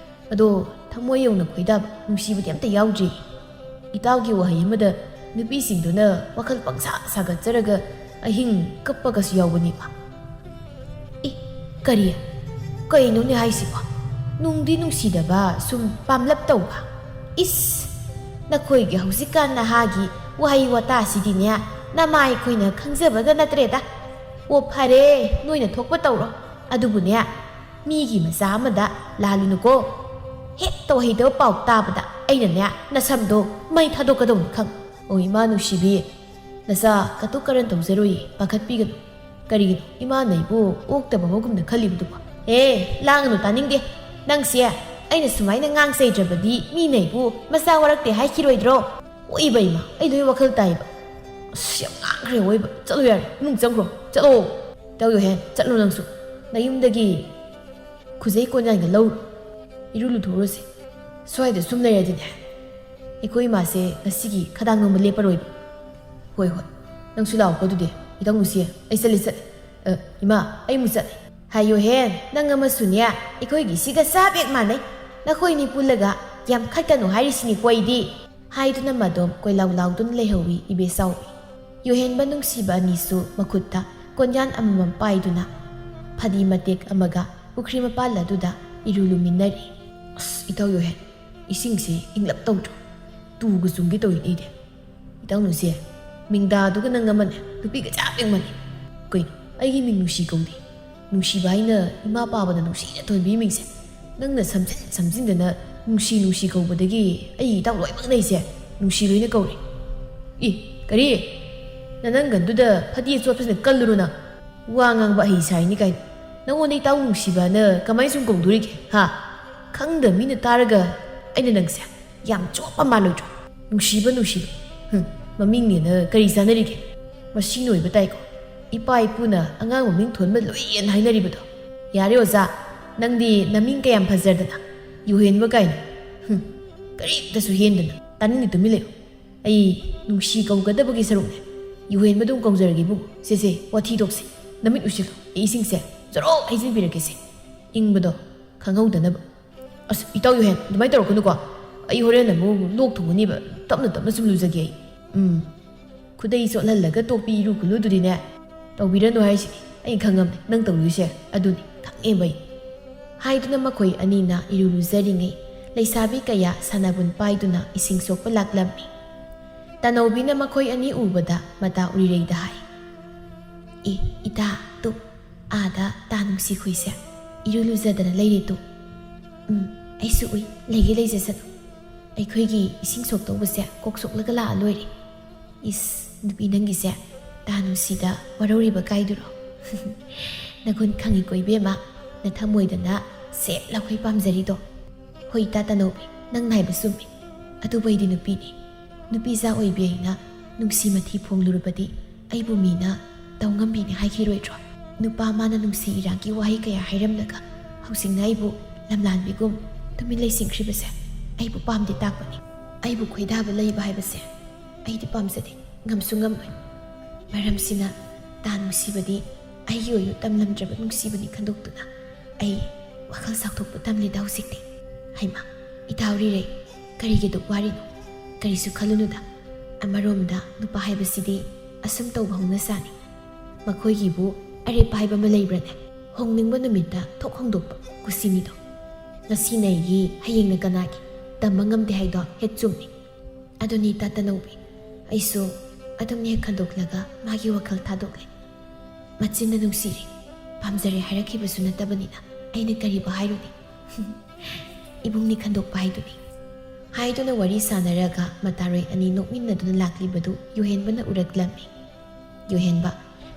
ꯑꯗꯣ ꯊꯃꯣꯏ ꯌꯧꯅ ꯈꯣꯏꯗꯥꯕ, ꯅꯨꯡꯁꯤꯕꯗꯤ ꯑꯝꯇ ꯌꯥꯎꯗ꯭ꯔꯤ꯫ ꯏꯇꯥꯎꯒꯤ ꯋꯥꯍꯩ ꯑꯃꯗ ꯅꯨꯄꯤꯁꯤꯡꯗꯨꯅ ꯋꯥꯈꯜ ꯄꯪꯁꯥ ꯁꯥꯒꯠꯆꯔꯒ ꯑꯍꯤꯡ ꯀꯞꯄꯒꯁꯨ ꯌꯥꯎꯕꯅꯤꯕ꯫" "ꯑꯦ, ꯀꯔꯤ? ꯀꯩꯅꯣꯅꯦ ꯍꯥꯏꯁꯤꯕꯣ? ꯅꯨꯡꯗꯤ ꯅꯨꯡꯁꯤꯗꯕ, ꯁꯨꯝ ꯄꯥꯝꯂꯞ ꯇꯧꯕ꯫ ꯏꯁ, ꯅꯈꯣꯏꯒꯤ ꯍꯧꯖꯤꯛꯀꯥꯟ ꯅꯍꯥꯒꯤ ꯋꯥꯍꯩ ꯋꯥꯇꯥꯁꯤꯗꯤꯅꯦ, ꯅꯃꯥꯏ ꯑꯩꯈꯣꯏꯅ ꯈꯪꯖꯕꯒ ꯅꯠꯇ꯭ꯔꯦꯗ꯫ ꯑꯣ, ꯐꯔꯦ, ꯅꯣꯏꯅ ꯊꯣꯛꯄ ꯇꯧꯔꯣ꯫ ꯑꯗꯨꯕꯨꯅꯦ, ꯃꯤꯒꯤ ꯃꯆꯥ ꯑꯃꯗ ꯂꯥꯜꯂꯨꯅꯨꯀꯣ꯫ ꯍꯦꯛꯇ ꯋꯥꯍꯩꯗꯕ ꯄꯥꯎ ꯇꯥꯕꯗ ꯑꯩꯅꯅꯦ, ꯅꯁꯝꯗꯣ ꯃꯩ ꯊꯥꯗꯣꯛꯀꯗꯧꯅꯤ ꯈꯪ꯫ ꯑꯣ, ꯏꯃꯥ ꯅꯨꯡꯁꯤꯕꯤ, ꯅꯆꯥ ꯀꯇꯨ ꯀꯔꯟ ꯇꯧꯖꯔꯣꯏ, ꯄꯥꯈꯠꯄꯤꯒꯅꯨ꯫ ꯀꯔꯤꯒꯤꯅꯣ ꯏꯃꯥꯅ ꯑꯩꯕꯨ ꯑꯣꯛꯇꯕ ꯑꯃꯒꯨꯝꯅ ꯈꯜꯂꯤꯕꯗꯨꯕꯣ? ꯑꯦ, ꯂꯥꯡꯒꯅꯨ, ꯇꯥꯅꯤꯡꯗꯦ꯫ ꯅꯪꯁꯦ ꯑꯩꯅ ꯁꯨꯃꯥꯏꯅ ꯉꯥꯡ ꯆꯩꯗ꯭ꯔꯕꯗꯤ ꯃꯤꯅ ꯑꯩꯕꯨ ꯃꯆꯥ ꯋꯥꯔꯛꯇꯦ ꯍꯥꯏꯈꯤꯔꯣꯏꯗ꯭ꯔꯣ? ꯑꯣꯏꯕ ꯏꯃꯥ, ꯑꯩ ꯂꯣꯏ ꯋꯥꯈꯜ ꯇꯥꯏꯕ꯫ ꯑꯁ, ꯌꯥꯝ ꯉꯥꯡꯈ꯭ꯔꯦ ꯑꯣꯏꯕ꯫ ꯆꯠꯂꯣ ꯌꯥꯔꯦ, ꯏꯃꯨꯡ ꯆꯪꯈ꯭ꯔꯣ, ꯆꯠꯂꯣ꯫ ꯏꯇꯥꯎ ꯌꯣꯍꯦꯟ, ꯆꯠꯂꯣ ꯅꯪꯁꯨ꯫ ꯅꯌꯨꯝꯗꯒꯤ ꯈꯨꯖꯩ ꯀꯣꯟꯌꯥꯟꯒ ꯂꯧꯔꯨ꯫ ꯏꯔꯨ ꯂꯨꯊꯣꯛꯎꯔꯁꯤ꯫ ꯁ꯭ꯋꯥꯏꯗ ꯁꯨꯝ ꯂꯩꯔꯗꯤꯅꯦ, ꯑꯩꯈꯣꯏ ꯏꯃꯥꯁꯦ ꯉꯁꯤꯒꯤ ꯈꯗꯥꯡ ꯅꯣꯝꯕ ꯂꯦꯞꯄꯔꯣꯏꯕ꯫ ꯍꯣꯏ, ꯍꯣꯏ꯫ ꯅꯪꯁꯨ ꯂꯥꯛꯑꯣꯀꯣ ꯑꯗꯨꯗꯤ꯫ ꯏꯇꯥꯎ ꯅꯨꯡꯁꯤ, ꯑꯩ ꯆꯠꯂꯦ, ꯆꯠꯂꯦ꯫ ꯑ, ꯏꯃꯥ, ꯑꯩ ꯑꯃꯨꯛ ꯆꯠꯂꯦ꯫ ꯍꯥꯏꯌꯣꯍꯦ, ꯅꯪ ꯑꯃꯁꯨꯅꯦ, ꯑꯩꯈꯣꯏꯒꯤ ꯁꯤꯒ ꯆꯞ ꯍꯦꯛ ꯃꯥꯟꯅꯩ꯫ ꯅꯈꯣꯏꯅꯤ ꯄꯨꯜꯂꯒ ꯌꯥꯝ ꯈꯠꯀꯅꯨ ꯍꯥꯏꯔꯤꯁꯤꯅꯤꯀꯣ ꯑꯩꯗꯤ꯫ ꯍꯥꯏꯗꯨꯅ ꯃꯗꯣꯝ ꯀꯣꯏꯂꯥꯎ ꯂꯥꯎꯗꯨꯅ ꯂꯩꯍꯧꯏ ꯏꯕꯦꯆꯥꯎꯕꯤ꯫ ꯌꯣꯍꯦꯟꯕ ꯅꯨꯡꯁꯤꯕ ꯑꯅꯤꯁꯨ ꯃꯈꯨꯠꯇ ꯀꯣꯟꯌꯥꯟ ꯑꯃꯃꯝ ꯄꯥꯏꯗꯨꯅ ꯐꯗꯤ ꯃꯇꯦꯛ ꯑꯃꯒ ꯄꯨꯈ꯭ꯔꯤ ꯃꯄꯥꯜ ꯑꯗꯨꯗ ꯏꯔꯨ ꯂꯨꯃꯤꯟꯅꯔꯤ꯫ ꯑꯁ, ꯏꯇꯥꯎ ꯌꯣꯍꯦꯟ, ꯏꯁꯤꯡꯁꯦ ꯏꯪꯂꯞ ꯇꯧꯗ꯭ꯔꯣ? ꯇꯨꯒ ꯆꯨꯡꯒꯦ ꯇꯧꯏ ꯑꯩꯗꯤ꯫ ꯏꯇꯥꯎ ꯅꯨꯡꯁꯤ, ꯃꯤꯡꯗꯥꯗꯨꯒ ꯅꯪ ꯑꯃꯅꯦ, ꯅꯨꯄꯤꯒ ꯆꯞ ꯍꯦꯛ ꯃꯥꯟꯅꯩ꯫ ꯀꯩꯅꯣ, ꯑꯩꯒꯤ ꯃꯤꯡ ꯅꯨꯡꯁꯤ ꯀꯧꯗꯦ? ꯅꯨꯡꯁꯤꯕ ꯍꯥꯏꯅ ꯏꯃꯥ ꯄꯥꯕꯗ ꯅꯨꯡꯁꯤꯅ ꯊꯣꯟꯕꯤ ꯃꯤꯡꯁꯦ꯫ ꯅꯪꯅ ꯁꯝꯖꯤꯟ ꯁꯝꯖꯤꯟꯗꯅ ꯅꯨꯡꯁꯤ ꯅꯨꯡꯁꯤ ꯀꯧꯕꯗꯒꯤ ꯑꯩ ꯏꯇꯥꯎ ꯂꯣꯏꯃꯛꯅ ꯑꯩꯁꯦ ꯅꯨꯡꯁꯤ ꯂꯣꯏꯅ ꯀꯧꯔꯦ꯫ ꯏ, ꯀꯔꯤ? ꯅꯅꯪꯒꯟꯗꯨꯗ ꯐꯗꯤ ꯑꯆꯣꯠꯄꯁꯤꯅ ꯀꯜꯂꯨꯔꯣ ꯅꯪ꯫ ꯋꯥ ꯉꯥꯡꯕ ꯑꯍꯩ ꯁꯥꯏꯅꯤ ꯀꯥꯏꯅ꯫ ꯅꯪꯉꯣꯟꯗ ꯏꯇꯥꯎ ꯅꯨꯡꯁꯤꯕꯅ ꯀꯃꯥꯏꯅ ꯁꯨꯝ ꯀꯧꯗꯣꯔꯤꯒꯦ, ꯍꯥ? ꯈꯪꯗꯕ ꯃꯤꯅ ꯇꯥꯔꯒ ꯑꯩꯅ ꯅꯪꯁꯦ ꯌꯥꯝ ꯆꯣꯞꯄ ꯃꯥꯜꯂꯣꯏꯗ꯭ꯔꯣ? ꯅꯨꯡꯁꯤꯕ, ꯅꯨꯡꯁꯤꯕ꯫ ꯍꯨꯝ, ꯃꯃꯤꯡꯅꯦꯅ ꯀꯔꯤ ꯆꯥꯅꯔꯤꯒꯦ? ꯃꯁꯤ ꯅꯣꯏꯕ ꯇꯥꯏꯀꯣ꯫ ꯏꯄꯥ ꯏꯄꯨꯅ ꯑꯉꯥꯡ ꯃꯃꯤꯡ ꯊꯣꯟꯕ ꯂꯣꯏꯌꯦꯅ ꯍꯥꯏꯅꯔꯤꯕꯗꯣ꯫ ꯌꯥꯔꯦ ꯑꯣꯖꯥ, ꯅꯪꯗꯤ ꯅꯃꯤꯡ ꯀꯌꯥꯝ ꯐꯖꯔꯗꯅ꯫ ꯌꯨꯍꯦꯟꯕ ꯀꯥꯏꯅ꯫ ꯍꯨꯝ, ꯀꯔꯤꯝꯇꯁꯨ ꯍꯦꯟꯗꯅ꯫ ꯇꯥꯅꯤꯡꯗꯦ, ꯇꯨꯃꯤꯟ ꯂꯩꯌꯨ꯫ ꯑꯩ ꯅꯨꯡꯁꯤ ꯀꯧꯒꯗꯕꯒꯤ ꯁꯔꯨꯛꯅꯦ꯫ ꯌꯨꯍꯦꯟꯕ ꯑꯗꯨꯝ ꯀꯧꯖꯔꯒꯦ ꯏꯕꯨꯡꯉꯣ꯫ ꯁꯦ, ꯁꯦ, ꯋꯥꯊꯤ ꯇꯣꯛꯁꯦ꯫ ꯅꯃꯤꯠ ꯎꯏꯁꯤꯜꯂꯣ꯫ ꯑꯩ ꯏꯁꯤꯡꯁꯦ ꯖꯣꯔꯣ ꯍꯩꯖꯤꯟꯕꯤꯔꯛꯀꯦꯁꯦ꯫ ꯏꯪꯕꯗꯣ ꯈꯪꯍꯧꯗꯅꯕ꯫ ꯑꯁ, ꯏꯇꯥꯎ ꯌꯨꯍꯦꯟ, ꯑꯗꯨꯃꯥꯏꯅ ꯇꯧꯔꯛꯀꯅꯨꯀꯣ꯫ ꯑꯩ ꯍꯣꯔꯦꯟ ꯑꯃꯨꯛ ꯂꯣꯛ ꯊꯨꯡꯒꯅꯤꯕ꯫ ꯇꯞꯅ ꯇꯞꯅ ꯁꯨꯝ ꯂꯨꯖꯒꯦ ꯑꯩ꯫ ꯎꯝ꯫ ꯈꯨꯗꯩ ꯆꯣꯠꯍꯜꯂꯒ ꯇꯣꯛꯄꯤ ꯏꯔꯨ ꯈꯨꯂꯨꯗꯨꯗꯤꯅꯦ, ꯇꯧꯕꯤꯔꯅꯨ ꯍꯥꯏꯁꯤꯅꯤ꯫ ꯑꯩ ꯈꯪꯉꯝꯅꯦ ꯅꯪ ꯇꯧꯗꯣꯏꯁꯦ꯫ ꯑꯗꯨꯅꯤ, ꯈꯪꯉꯦꯕ ꯑꯩ꯫ ꯍꯥꯏꯗꯨꯅ ꯃꯈꯣꯏ ꯑꯅꯤꯅ ꯏꯔꯨ ꯂꯨꯖꯔꯤꯉꯩ ꯂꯩꯁꯥꯕꯤ ꯀꯌꯥ ꯁꯥꯟꯅꯕꯨꯟ ꯄꯥꯏꯗꯨꯅ ꯏꯁꯤꯡ ꯁꯣꯛꯄ ꯂꯥꯛꯂꯝꯃꯤ꯫ ꯇꯅꯧꯕꯤꯅ ꯃꯈꯣꯏ ꯑꯅꯤ ꯎꯕꯗ ꯃꯇꯥ ꯎꯔꯤꯔꯩꯗ ꯍꯥꯏ, "ꯑꯦ, ꯏꯇꯥ, ꯇꯨ, ꯑꯥꯗ ꯇꯥ ꯅꯨꯡꯁꯤꯈꯣꯏꯁꯦ ꯏꯔꯨ ꯂꯨꯖꯗꯅ ꯂꯩꯔꯦ ꯇꯨ꯫ ꯎꯝ, ꯑꯩꯁꯨ ꯎꯏ, ꯂꯩꯒꯦ ꯂꯩꯖꯁꯅꯨ꯫ ꯑꯩꯈꯣꯏꯒꯤ ꯏꯁꯤꯡ ꯁꯣꯛꯇꯧꯕꯁꯦ ꯀꯣꯛ ꯁꯣꯛꯂꯒ ꯂꯥꯛꯑ ꯂꯣꯏꯔꯦ꯫" "ꯏꯁ, ꯅꯨꯄꯤ ꯅꯪꯒꯤꯁꯦ ꯇꯥ ꯅꯨꯡꯁꯤꯗ ꯋꯥꯔꯧꯔꯤꯕ ꯀꯥꯏꯗꯨꯔꯣ?" "ꯅꯒꯨꯟ ꯈꯪꯉꯤꯀꯣ ꯏꯕꯦꯝꯃ, ꯅꯊꯃꯣꯏꯗꯅ ꯁꯦꯠ ꯂꯧꯈꯩ ꯄꯥꯝꯖꯔꯤꯗꯣ꯫" "ꯍꯣꯏ ꯏꯇꯥ ꯇꯅꯧꯕꯤ, ꯅꯪꯅ ꯍꯥꯏꯕ ꯆꯨꯝꯃꯤ꯫ ꯑꯗꯨꯕꯨ ꯑꯩꯗꯤ ꯅꯨꯄꯤꯅꯤ꯫ ꯅꯨꯄꯤ ꯏꯆꯥ ꯑꯣꯏꯕꯤ ꯑꯩꯅ ꯅꯨꯡꯁꯤ ꯃꯊꯤ ꯐꯣꯡꯂꯨꯔꯕꯗꯤ ꯑꯩꯕꯨ ꯃꯤꯅ ꯇꯧ ꯉꯝꯕꯤꯅꯤ ꯍꯥꯏꯈꯤꯔꯣꯏꯗ꯭ꯔꯣ? ꯅꯨꯄꯥ ꯃꯥꯅ ꯅꯨꯡꯁꯤ ꯏꯔꯥꯡꯒꯤ ꯋꯥꯍꯩ ꯀꯌꯥ ꯍꯥꯏꯔꯝꯂꯒ ꯍꯧꯖꯤꯛꯅ ꯑꯩꯕꯨ ꯂꯝꯂꯥꯟꯕꯤꯒꯨꯝ ꯇꯨꯃꯤꯟ ꯂꯩꯁꯤꯟꯈ꯭ꯔꯤꯕꯁꯦ ꯑꯩꯕꯨ ꯄꯥꯝꯗꯦ ꯇꯥꯛꯄꯅꯤ꯫ ꯑꯩꯕꯨ ꯈꯣꯏꯗꯥꯕ ꯂꯩꯕ ꯍꯥꯏꯕꯁꯦ ꯑꯩꯗꯤ ꯄꯥꯝꯖꯗꯦ, ꯉꯝꯁꯨ ꯉꯝꯂꯣꯏ꯫ ꯃꯔꯝꯁꯤꯅ ꯇꯥ ꯅꯨꯡꯁꯤꯕꯗꯤ ꯑꯩꯒꯤ ꯑꯣꯏꯌꯨ ꯇꯝꯂꯝꯗ꯭ꯔꯕ ꯅꯨꯡꯁꯤꯕꯅꯤ ꯈꯟꯗꯣꯛꯇꯨꯅ ꯑꯩ ꯋꯥꯈꯜ ꯆꯥꯎꯊꯣꯛꯄ ꯇꯝꯂꯤꯗ ꯍꯧꯖꯤꯛꯇꯤ꯫" "ꯍꯩꯃꯥ, ꯏꯇꯥ ꯎꯔꯤꯔꯩ, ꯀꯔꯤꯒꯤ ꯑꯗꯨꯛ ꯋꯥꯔꯤꯅꯣ? ꯀꯔꯤꯁꯨ ꯈꯜꯂꯨꯅꯨꯗ꯫ ꯑꯃꯔꯣꯝꯗ ꯅꯨꯄꯥ ꯍꯥꯏꯕꯁꯤꯗꯤ ꯑꯁꯨꯝ ꯇꯧꯕ ꯍꯧꯅꯁꯥꯅꯤ꯫ ꯃꯈꯣꯏꯒꯤꯕꯨ ꯑꯔꯦꯞꯄ ꯍꯥꯏꯕ ꯑꯃ ꯂꯩꯕ꯭ꯔꯅꯦ? ꯍꯣꯡꯅꯤꯡꯕ ꯅꯨꯃꯤꯠꯇ ꯊꯣꯛ ꯍꯣꯡꯗꯣꯛꯄ ꯀꯨꯁꯤꯅꯤꯗꯣ꯫ ꯉꯁꯤꯅ ꯑꯩꯒꯤ, ꯍꯌꯦꯡꯅ ꯀꯅꯥꯒꯤ? ꯇꯝꯕ ꯉꯝꯗꯦ ꯍꯥꯏꯗꯣ ꯍꯦꯛ ꯆꯨꯝꯃꯤ꯫" "ꯑꯗꯨꯅꯤ ꯏꯇꯥ ꯇꯅꯧꯕꯤ, ꯑꯩꯁꯨ ꯑꯗꯨꯝ ꯍꯦꯛ ꯈꯟꯗꯣꯛꯂꯒ ꯃꯥꯒꯤ ꯋꯥꯈꯜ ꯊꯥꯗꯣꯛꯂꯦ꯫ ꯃꯆꯤꯟꯅ ꯅꯨꯡꯁꯤꯔꯦ, ꯄꯥꯝꯖꯔꯦ ꯍꯥꯏꯔꯛꯈꯤꯕꯁꯨ ꯅꯠꯇꯕꯅꯤꯅ ꯑꯩꯅ ꯀꯔꯤꯕꯨ ꯍꯥꯏꯔꯨꯅꯤ?" "ꯏꯕꯨꯡꯅꯤ ꯈꯟꯗꯣꯛꯄ ꯍꯥꯏꯗꯨꯅꯤ꯫" ꯍꯥꯏꯗꯨꯅ ꯋꯥꯔꯤ ꯁꯥꯟꯅꯔꯒ ꯃꯇꯥꯔꯣꯏ ꯑꯅꯤ ꯅꯣꯛꯃꯤꯟꯅꯗꯨꯅ ꯂꯥꯛꯂꯤꯕꯗꯨ ꯌꯨꯍꯦꯟꯕꯅ ꯎꯔꯛꯂꯝꯃꯤ꯫ ꯌꯨꯍꯦꯟꯕ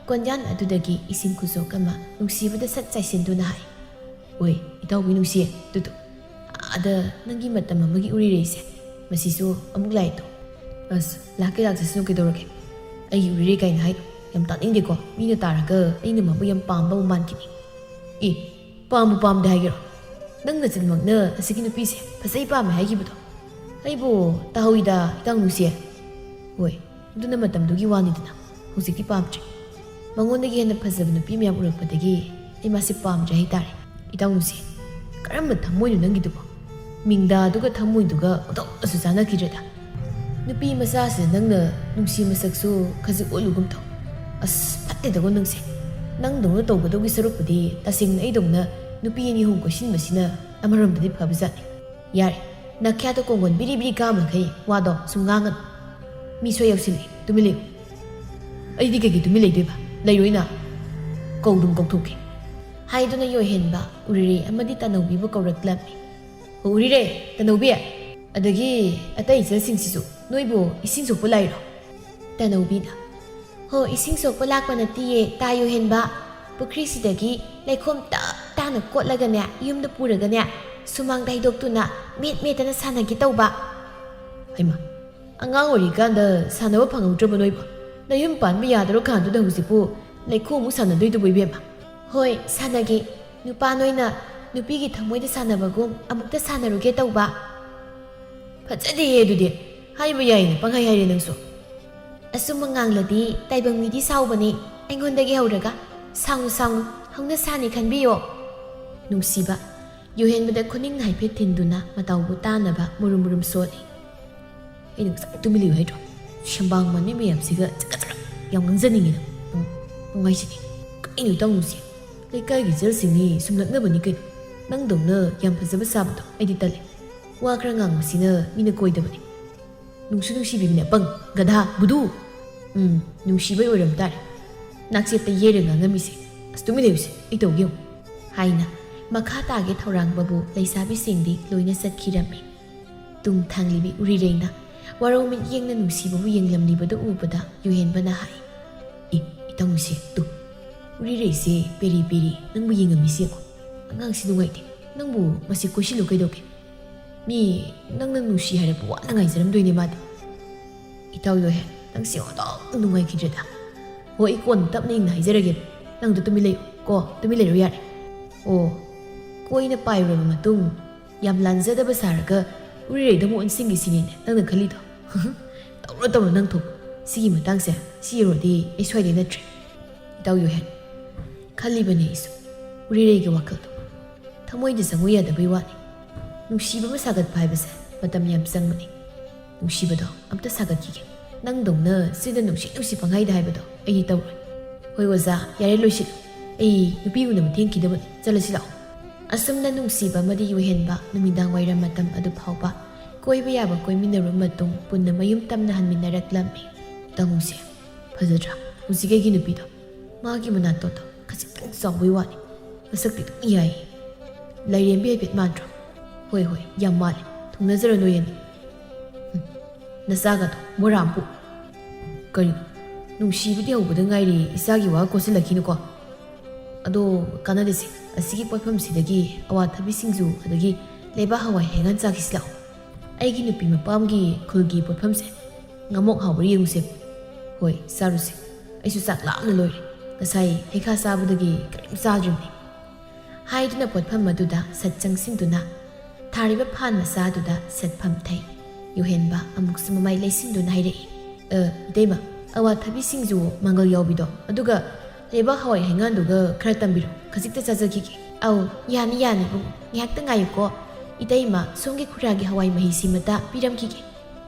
ꯀꯣꯟꯌꯥꯟ ꯑꯗꯨꯗꯒꯤ ꯏꯁꯤꯡ ꯈꯨꯖꯣꯛ ꯑꯃ ꯅꯨꯡꯁꯤꯕꯗ ꯁꯠ ꯆꯥꯏꯁꯤꯟꯗꯨꯅ ꯍꯥꯏ, "ꯑꯣꯏ, ꯏꯇꯥꯎꯕꯤ ꯅꯨꯡꯁꯤ, ꯇꯨꯇꯨ, ꯑꯥꯗ ꯅꯪꯒꯤ ꯃꯇꯝ ꯑꯃꯒꯤ ꯎꯔꯤꯔꯩꯁꯦ, ꯃꯁꯤꯁꯨ ꯑꯃꯨꯛ ꯂꯥꯛꯑꯦ ꯇꯨ꯫ ꯑꯁ, ꯂꯥꯛꯀꯦ ꯂꯥꯛꯆꯁꯅꯨ ꯀꯩꯗꯧꯔꯒꯦ? ꯑꯩꯒꯤ ꯎꯔꯤꯔꯩ ꯀꯥꯏꯅ ꯍꯥꯏꯗꯣ ꯌꯥꯝ ꯇꯥꯅꯤꯡꯗꯦꯀꯣ, ꯃꯤꯅ ꯇꯥꯔꯒ ꯑꯩꯅ ꯃꯥꯕꯨ ꯌꯥꯝ ꯄꯥꯝꯕ ꯑꯃ ꯃꯥꯟꯈꯤꯅꯤ꯫ ꯑꯦ, ꯄꯥꯝꯕꯨ ꯄꯥꯝꯗꯦ ꯍꯥꯏꯒꯦꯔꯣ? ꯅꯪ ꯅꯆꯤꯟꯃꯛꯅ ꯑꯁꯤꯒꯤ ꯅꯨꯄꯤꯁꯦ ꯐꯖꯩ ꯄꯥꯝꯃꯦ ꯍꯥꯏꯈꯤꯕꯗꯣ? ꯑꯩꯕꯨ ꯇꯥꯍꯧꯏꯗ, ꯏꯇꯥꯎ ꯅꯨꯡꯁꯤ꯫ ꯍꯣꯏ, ꯑꯗꯨꯅ ꯃꯇꯝꯗꯨꯒꯤ ꯋꯥꯅꯤꯗꯅ, ꯍꯧꯖꯤꯛꯇꯤ ꯄꯥꯝꯗ꯭ꯔꯦ꯫ ꯃꯉꯣꯟꯗꯒꯤ ꯍꯦꯟꯅ ꯐꯖꯕ ꯅꯨꯄꯤ ꯃꯌꯥꯝ ꯎꯔꯛꯄꯗꯒꯤ ꯑꯩ ꯃꯥꯁꯦ ꯄꯥꯝꯗ꯭ꯔꯦ ꯍꯥꯏꯇꯥꯔꯦ꯫ ꯏꯇꯥꯎ ꯅꯨꯡꯁꯤ, ꯀꯔꯝꯕ ꯊꯃꯣꯏꯅꯣ ꯅꯪꯒꯤꯗꯨꯕꯣ? ꯃꯤꯡꯗꯥꯗꯨꯒ ꯊꯃꯣꯏꯗꯨꯒ ꯑꯣꯟꯊꯣꯛꯅꯁꯨ ꯆꯥꯟꯅꯈꯤꯗ꯭ꯔꯦꯗ꯫ ꯅꯨꯄꯤ ꯃꯆꯥꯁꯤꯗ ꯅꯪꯅ ꯅꯨꯡꯁꯤ ꯃꯁꯛꯁꯨ ꯈꯖꯤꯛ ꯎꯠꯂꯨꯒꯨꯝ ꯇꯧ꯫ ꯑꯁ, ꯐꯠꯇꯦꯗꯀꯣ ꯅꯪꯁꯦ꯫ ꯅꯪꯗꯧꯅ ꯇꯧꯒꯗꯧꯒꯤ ꯁꯔꯨꯛꯄꯨꯗꯤ ꯇꯁꯦꯡꯅ ꯑꯩꯗꯧꯅ ꯅꯨꯄꯤ ꯑꯅꯤ ꯑꯍꯨꯝ ꯀꯣꯏꯁꯤꯟꯕꯁꯤꯅ ꯑꯃꯔꯣꯝꯗꯗꯤ ꯐꯕꯖꯥꯠꯅꯤ꯫ ꯌꯥꯔꯦ, ꯅꯥꯈ꯭ꯌꯥꯗ ꯀꯣꯡꯒꯣꯟ ꯕꯤꯔꯤ ꯕꯤꯔꯤ ꯀꯥꯃꯈꯩ ꯋꯥꯗꯣ ꯁꯨꯝ ꯉꯥꯡꯒꯅꯨ꯫ ꯃꯤ ꯁꯣꯏ ꯌꯧꯁꯤꯜꯂꯛꯑꯦ, ꯇꯨꯃꯤꯟ ꯂꯩꯌꯨ꯫ ꯑꯩꯗꯤ ꯀꯩꯒꯤ ꯇꯨꯃꯤꯟ ꯂꯩꯗꯣꯏꯕ? ꯂꯩꯔꯣꯏꯅ꯫ ꯀꯧꯗꯨꯝ ꯀꯧꯊꯣꯛꯀꯦ꯫ ꯍꯥꯏꯗꯨꯅ ꯌꯣꯏꯍꯦꯟꯕ ꯎꯔꯤꯔꯩ ꯑꯃꯗꯤ ꯇꯅꯧꯕꯤꯕꯨ ꯀꯧꯔꯛꯂꯝꯃꯤ꯫ "ꯍꯣ, ꯎꯔꯤꯔꯩ, ꯇꯅꯧꯕꯤ, ꯑꯗꯒꯤ ꯑꯇꯩ ꯏꯆꯜꯁꯤꯡꯁꯤꯁꯨ ꯅꯣꯏꯕꯨ ꯏꯁꯤꯡ ꯁꯣꯛꯄ ꯂꯥꯛꯏꯔꯣ?" ꯇꯅꯧꯕꯤꯅ, "ꯍꯣ, ꯏꯁꯤꯡ ꯁꯣꯛꯄ ꯂꯥꯛꯄ ꯅꯠꯇꯤꯌꯦ, ꯇꯥ ꯌꯣꯏꯍꯦꯟꯕ꯫ ꯄꯨꯈ꯭ꯔꯤꯁꯤꯗꯒꯤ ꯂꯩꯈꯣꯝ ꯇꯞ ꯇꯥꯅ ꯀꯣꯠꯂꯒꯅꯦ, ꯌꯨꯝꯗ ꯄꯨꯔꯒꯅꯦ, ꯁꯨꯃꯥꯡꯗ ꯍꯩꯗꯣꯛꯇꯨꯅ ꯃꯦꯠ ꯃꯦꯠꯇꯅ ꯁꯥꯟꯅꯒꯦ ꯇꯧꯕ꯫" ꯍꯩꯃꯥ, ꯑꯉꯥꯡ ꯑꯣꯏꯔꯤꯀꯥꯟꯗ ꯁꯥꯟꯅꯕ ꯐꯪꯍꯧꯗ꯭ꯔꯕ ꯅꯣꯏꯕꯣ? ꯅꯌꯨꯝ ꯄꯥꯟꯕ ꯌꯥꯗ꯭ꯔꯣ ꯀꯥꯟꯗꯨꯗ ꯍꯧꯖꯤꯛꯄꯨ ꯂꯩꯈꯣꯝ ꯑꯃꯨꯛ ꯁꯥꯟꯅꯗꯣꯏꯗꯨꯕꯨ ꯏꯕꯦꯝꯃ? ꯍꯣꯏ, ꯁꯥꯟꯅꯒꯦ꯫ ꯅꯨꯄꯥ ꯅꯣꯏꯅ ꯅꯨꯄꯤꯒꯤ ꯊꯃꯣꯏꯗ ꯁꯥꯟꯅꯕꯒꯨꯝ ꯑꯃꯨꯛꯇ ꯁꯥꯟꯅꯔꯨꯒꯦ ꯇꯧꯕ꯫ ꯐꯖꯗꯦꯍꯦ ꯑꯗꯨꯗꯤ꯫ ꯍꯥꯏꯕ ꯌꯥꯏꯅ ꯄꯪꯍꯥꯏ ꯍꯥꯏꯔꯦ ꯅꯪꯁꯨ꯫ ꯑꯆꯨꯝꯕ ꯉꯥꯡꯂꯗꯤ ꯇꯥꯏꯕꯪ ꯃꯤꯗꯤ ꯁꯥꯎꯕꯅꯤ꯫ ꯑꯩꯉꯣꯟꯗꯒꯤ ꯍꯧꯔꯒ ꯁꯥꯎꯅꯨ ꯁꯥꯎꯅꯨ, ꯍꯧꯅ ꯁꯥꯅꯤ ꯈꯟꯕꯤꯌꯣ꯫ ꯅꯨꯡꯁꯤꯕ꯫ ꯌꯣꯍꯦꯟꯕꯗ ꯈꯨꯅꯤꯡ ꯍꯥꯏꯐꯦꯠ ꯊꯤꯟꯗꯨꯅ ꯃꯇꯥꯎꯕꯨ ꯇꯥꯅꯕ ꯃꯨꯔꯨꯝ ꯃꯨꯔꯨꯝ ꯁꯣꯜꯂꯤ꯫ ꯑꯩꯅ ꯉꯁꯥꯏ ꯇꯨꯃꯤꯟ ꯂꯩꯌꯨ ꯍꯥꯏꯗ꯭ꯔꯣ? ꯁꯦꯝꯕꯥꯡ ꯃꯥꯟꯕꯤ ꯃꯌꯥꯝꯁꯤꯒ ꯆꯀꯠ ꯆꯀꯠ ꯌꯥꯝ ꯉꯥꯡꯖꯅꯤꯡꯉꯤꯗ꯫ ꯎꯝ, ꯅꯨꯡꯉꯥꯏꯁꯤꯗꯤ꯫ ꯀꯩꯅꯣ ꯏꯇꯥꯎ ꯅꯨꯡꯁꯤ? ꯂꯩꯀꯥꯏꯒꯤ ꯏꯆꯜꯁꯤꯡꯅꯤ ꯁꯨꯝꯂꯛꯅꯕꯅꯤ ꯀꯩꯅꯣ꯫ ꯅꯪꯗꯧꯅ ꯌꯥꯝ ꯐꯖꯕ ꯁꯥꯕꯗꯣ ꯑꯩꯗꯤ ꯇꯜꯂꯦ꯫ ꯋꯥ ꯈꯔ ꯉꯥꯡꯕꯁꯤꯅ ꯃꯤꯅ ꯀꯣꯏꯗꯕꯅꯤ꯫ ꯅꯨꯡꯁꯨ ꯅꯨꯡꯁꯤꯕꯤꯕꯅꯦ ꯑꯄꯪ, ꯒꯙꯥ, ꯕꯨꯙꯨ꯫ ꯎꯝ, ꯅꯨꯡꯁꯤꯕꯩ ꯑꯣꯏꯔꯝ ꯇꯥꯔꯦ꯫ ꯅꯥꯛꯆꯦꯠꯇ ꯌꯦꯔ ꯉꯥꯡꯉꯝꯃꯤꯁꯦ꯫ ꯑꯁ, ꯇꯨꯃꯤꯟ ꯂꯩꯌꯨꯁꯦ, ꯑꯩ ꯇꯧꯒꯦ ꯌꯦꯡꯉꯨ꯫ ꯍꯥꯏꯅ ꯃꯈꯥ ꯇꯥꯒꯦ ꯊꯧꯔꯥꯡꯕꯕꯨ ꯂꯩꯁꯥꯕꯤꯁꯤꯡꯗꯤ ꯂꯣꯏꯅ ꯆꯠꯈꯤꯔꯝꯃꯤ꯫ ꯇꯨꯡ ꯊꯥꯡꯂꯤꯕꯤ ꯎꯔꯤꯔꯩꯅ ꯋꯥꯔꯧ ꯃꯤꯠꯌꯦꯡꯅ ꯅꯨꯡꯁꯤꯕꯕꯨ ꯌꯦꯡꯂꯝꯂꯤꯕꯗꯨ ꯎꯕꯗ ꯌꯨꯍꯦꯟꯕꯅ ꯍꯥꯏ, "ꯑꯦ, ꯏꯇꯥꯎ ꯅꯨꯡꯁꯤ, ꯇꯨ, ꯎꯔꯤꯔꯩꯁꯦ ꯄꯦꯔꯤ ꯄꯦꯔꯤ ꯅꯪꯕꯨ ꯌꯦꯡꯉꯝꯃꯤꯁꯦ ꯌꯦꯡꯉꯣ꯫ ꯑꯉꯥꯡꯁꯤ ꯅꯨꯡꯉꯥꯏꯇꯦ꯫ ꯅꯪꯕꯨ ꯃꯁꯤ ꯀꯣꯏꯁꯤꯜꯂꯨ ꯀꯩꯗꯧꯒꯦ? ꯃꯤ ꯅꯪꯅ ꯅꯨꯡꯁꯤ ꯍꯥꯏꯔꯛꯄ ꯋꯥꯅ ꯉꯥꯏꯖꯔꯝꯗꯣꯏꯅꯦ ꯃꯥꯗꯤ꯫" "ꯏꯇꯥꯎ ꯌꯣꯍꯦ, ꯅꯪꯁꯤ ꯑꯣꯟꯊꯣꯛ ꯅꯨꯡꯉꯥꯏꯈꯤꯗ꯭ꯔꯦꯗ꯫ ꯍꯣ, ꯑꯩ ꯀꯣꯟꯅ ꯇꯞꯅ ꯏꯪꯅ ꯍꯥꯏꯖꯔꯒꯦ꯫ ꯅꯪꯗꯣ ꯇꯨꯃꯤꯟ ꯂꯩꯌꯨ ꯀꯣ, ꯇꯨꯃꯤꯟ ꯂꯩꯔꯣ ꯌꯥꯔꯦ꯫ ꯑꯣ, ꯀꯣꯏꯅ ꯄꯥꯏꯔꯨꯔꯕ ꯃꯇꯨꯡ ꯌꯥꯝ ꯂꯥꯟꯖꯗꯕ ꯁꯥꯔꯒ ꯎꯔꯤꯔꯩꯗ ꯑꯃꯨꯛ ꯑꯣꯟꯁꯤꯟꯒꯦ ꯁꯤꯅꯤꯅꯦ ꯅꯪꯅ ꯈꯜꯂꯤꯗꯣ? ꯇꯧꯔꯣ, ꯇꯧꯔꯣ, ꯅꯪ ꯊꯣꯛ꯫ ꯁꯤꯒꯤ ꯃꯇꯥꯡꯁꯦ, ꯁꯤ ꯌꯧꯔꯗꯤ ꯑꯩ ꯁ꯭ꯋꯥꯏꯗꯩ ꯅꯠꯇ꯭ꯔꯦ꯫" "ꯏꯇꯥꯎ ꯌꯣꯍꯦꯟ, ꯈꯜꯂꯤꯕꯅꯦ ꯑꯩꯁꯨ ꯎꯔꯤꯔꯩꯒꯤ ꯋꯥꯈꯜꯗꯣ꯫ ꯊꯃꯣꯏꯗ ꯆꯪꯉꯨ ꯌꯥꯗꯕꯩ ꯋꯥꯅꯤ꯫ ꯅꯨꯡꯁꯤꯕ ꯑꯃ ꯁꯥꯒꯠꯄ ꯍꯥꯏꯕꯁꯦ ꯃꯇꯝ ꯌꯥꯝ ꯆꯪꯕꯅꯤ꯫ ꯅꯨꯡꯁꯤꯕꯗꯣ ꯑꯝꯇ ꯁꯥꯒꯠꯈꯤꯒꯦ꯫ ꯅꯪꯗꯧꯅ ꯁꯤꯗ ꯅꯨꯡꯁꯤ ꯅꯨꯡꯁꯤ ꯄꯪꯍꯥꯏꯗ ꯍꯥꯏꯕꯗꯣ ꯑꯩꯗꯤ ꯇꯧꯔꯣꯏ꯫" "ꯍꯣꯏ ꯑꯣꯖꯥ, ꯌꯥꯔꯦ, ꯂꯣꯏꯁꯤꯜꯂꯨ꯫ ꯑꯩ ꯅꯨꯄꯤ ꯎꯅꯕ ꯊꯦꯡꯈꯤꯗꯕꯅꯤ꯫ ꯆꯠꯂꯁꯤ ꯂꯥꯛꯑꯣ꯫" ꯑꯁꯨꯝꯅ ꯅꯨꯡꯁꯤꯕ ꯑꯃꯗꯤ ꯌꯨꯍꯦꯟꯕ ꯅꯨꯃꯤꯗꯥꯡ ꯋꯥꯏꯔꯝ ꯃꯇꯝ ꯑꯗꯨ ꯐꯥꯎꯕ ꯀꯣꯏꯕ ꯌꯥꯕ ꯀꯣꯏꯃꯤꯟꯅꯔꯕ ꯃꯇꯨꯡ ꯄꯨꯟꯅ ꯃꯌꯨꯝ ꯇꯝꯅ ꯍꯟꯃꯤꯟꯅꯔꯛꯂꯝꯃꯤ꯫ ꯇꯥꯃꯣꯁꯦ, ꯐꯖꯗ꯭ꯔꯥ? ꯍꯧꯖꯤꯛ ꯑꯩꯒꯤ ꯅꯨꯄꯤꯗꯣ, ꯃꯥꯒꯤ ꯃꯅꯥꯇꯣꯟꯗꯣ ꯈꯖꯤꯛꯇꯪ ꯆꯥꯎꯕꯩ ꯋꯥꯅꯤ꯫ ꯃꯁꯛꯇꯤ ꯑꯗꯨꯝ ꯌꯥꯏꯌꯦ꯫ ꯂꯥꯏꯔꯦꯝꯕꯤ ꯍꯥꯏꯐꯦꯠ ꯃꯥꯟꯗ꯭ꯔꯣ? ꯍꯣꯏ, ꯍꯣꯏ, ꯌꯥꯝ ꯃꯥꯜꯂꯦ꯫ ꯊꯨꯡꯅꯖꯔꯅꯨ ꯌꯦꯅꯤ꯫ ꯍꯨꯝ, ꯅꯆꯥꯒꯗꯣ ꯃꯣꯔꯥ ꯑꯃ ꯄꯣꯛ꯫ ꯀꯔꯤꯅꯣ? ꯅꯨꯡꯁꯤꯕꯗꯤ ꯍꯧꯕꯗ ꯉꯥꯏꯔꯤ, ꯏꯆꯥꯒꯤ ꯋꯥ ꯀꯣꯠꯁꯤꯜꯂꯛꯈꯤꯅꯨꯀꯣ꯫ ꯑꯗꯣ ꯀꯥꯟꯅꯗꯦꯁꯦ, ꯑꯁꯤꯒꯤ ꯄꯣꯠꯐꯝꯁꯤꯗꯒꯤ ꯑꯋꯥꯊꯕꯤ ꯁꯤꯡꯖꯨ ꯑꯗꯒꯤ ꯂꯩꯕꯥꯛ ꯍꯋꯥꯏ ꯍꯩꯉꯥꯟ ꯆꯥꯈꯤꯁꯤ ꯂꯥꯛꯑꯣ꯫ ꯑꯩꯒꯤ ꯅꯨꯄꯤ ꯃꯄꯥꯝꯒꯤ ꯈꯨꯜꯒꯤ ꯄꯣꯠꯐꯝꯁꯦ ꯉꯥꯃꯣꯛ ꯍꯥꯎꯕ꯭ꯔꯥ ꯌꯦꯡꯉꯨꯁꯦ꯫ ꯍꯣꯏ, ꯆꯥꯔꯨꯁꯦ꯫ ꯑꯩꯁꯨ ꯆꯥꯛ ꯂꯥꯝꯅ ꯂꯣꯏꯔꯦ꯫ ꯉꯁꯥꯏ ꯍꯩꯈꯥ ꯆꯥꯕꯗꯒꯤ ꯀꯔꯤꯝ ꯆꯥꯗ꯭ꯔꯤꯕꯅꯤ꯫ ꯍꯥꯏꯗꯨꯅ ꯄꯣꯠꯐꯝ ꯑꯗꯨꯗ ꯁꯠ ꯆꯪꯁꯤꯟꯗꯨꯅ ꯊꯥꯔꯤꯕ ꯐꯥꯟ ꯃꯆꯥꯗꯨꯗ ꯁꯠ ꯐꯝꯊꯩ꯫ ꯌꯨꯍꯦꯟꯕ ꯑꯃꯨꯛꯁꯨ ꯃꯃꯥꯏ ꯂꯩꯁꯤꯟꯗꯨꯅ ꯍꯥꯏꯔꯛꯏ, "ꯑ, ꯏꯇꯩꯃ, ꯑꯋꯥꯊꯕꯤ ꯁꯤꯡꯖꯨ ꯃꯪꯒꯜ ꯌꯥꯎꯕꯤꯗꯣ, ꯑꯗꯨꯒ ꯂꯩꯕꯥꯛ ꯍꯋꯥꯏ ꯍꯩꯉꯥꯟꯗꯨꯒ ꯈꯔ ꯇꯝꯕꯤꯔꯣ, ꯈꯖꯤꯛꯇ ꯆꯥꯖꯈꯤꯒꯦ꯫" "ꯑꯧ, ꯌꯥꯅꯤ, ꯌꯥꯅꯤ, ꯏꯕꯨꯡꯉꯣ, ꯉꯥꯏꯍꯥꯛꯇ ꯉꯥꯏꯌꯨꯀꯣ꯫ ꯏꯇꯩꯃ, ꯁꯣꯝꯒꯤ ꯈꯨꯔꯥꯒꯤ ꯍꯋꯥꯏ ꯃꯍꯤꯁꯤꯃꯇ ꯄꯤꯔꯝꯈꯤꯒꯦ꯫"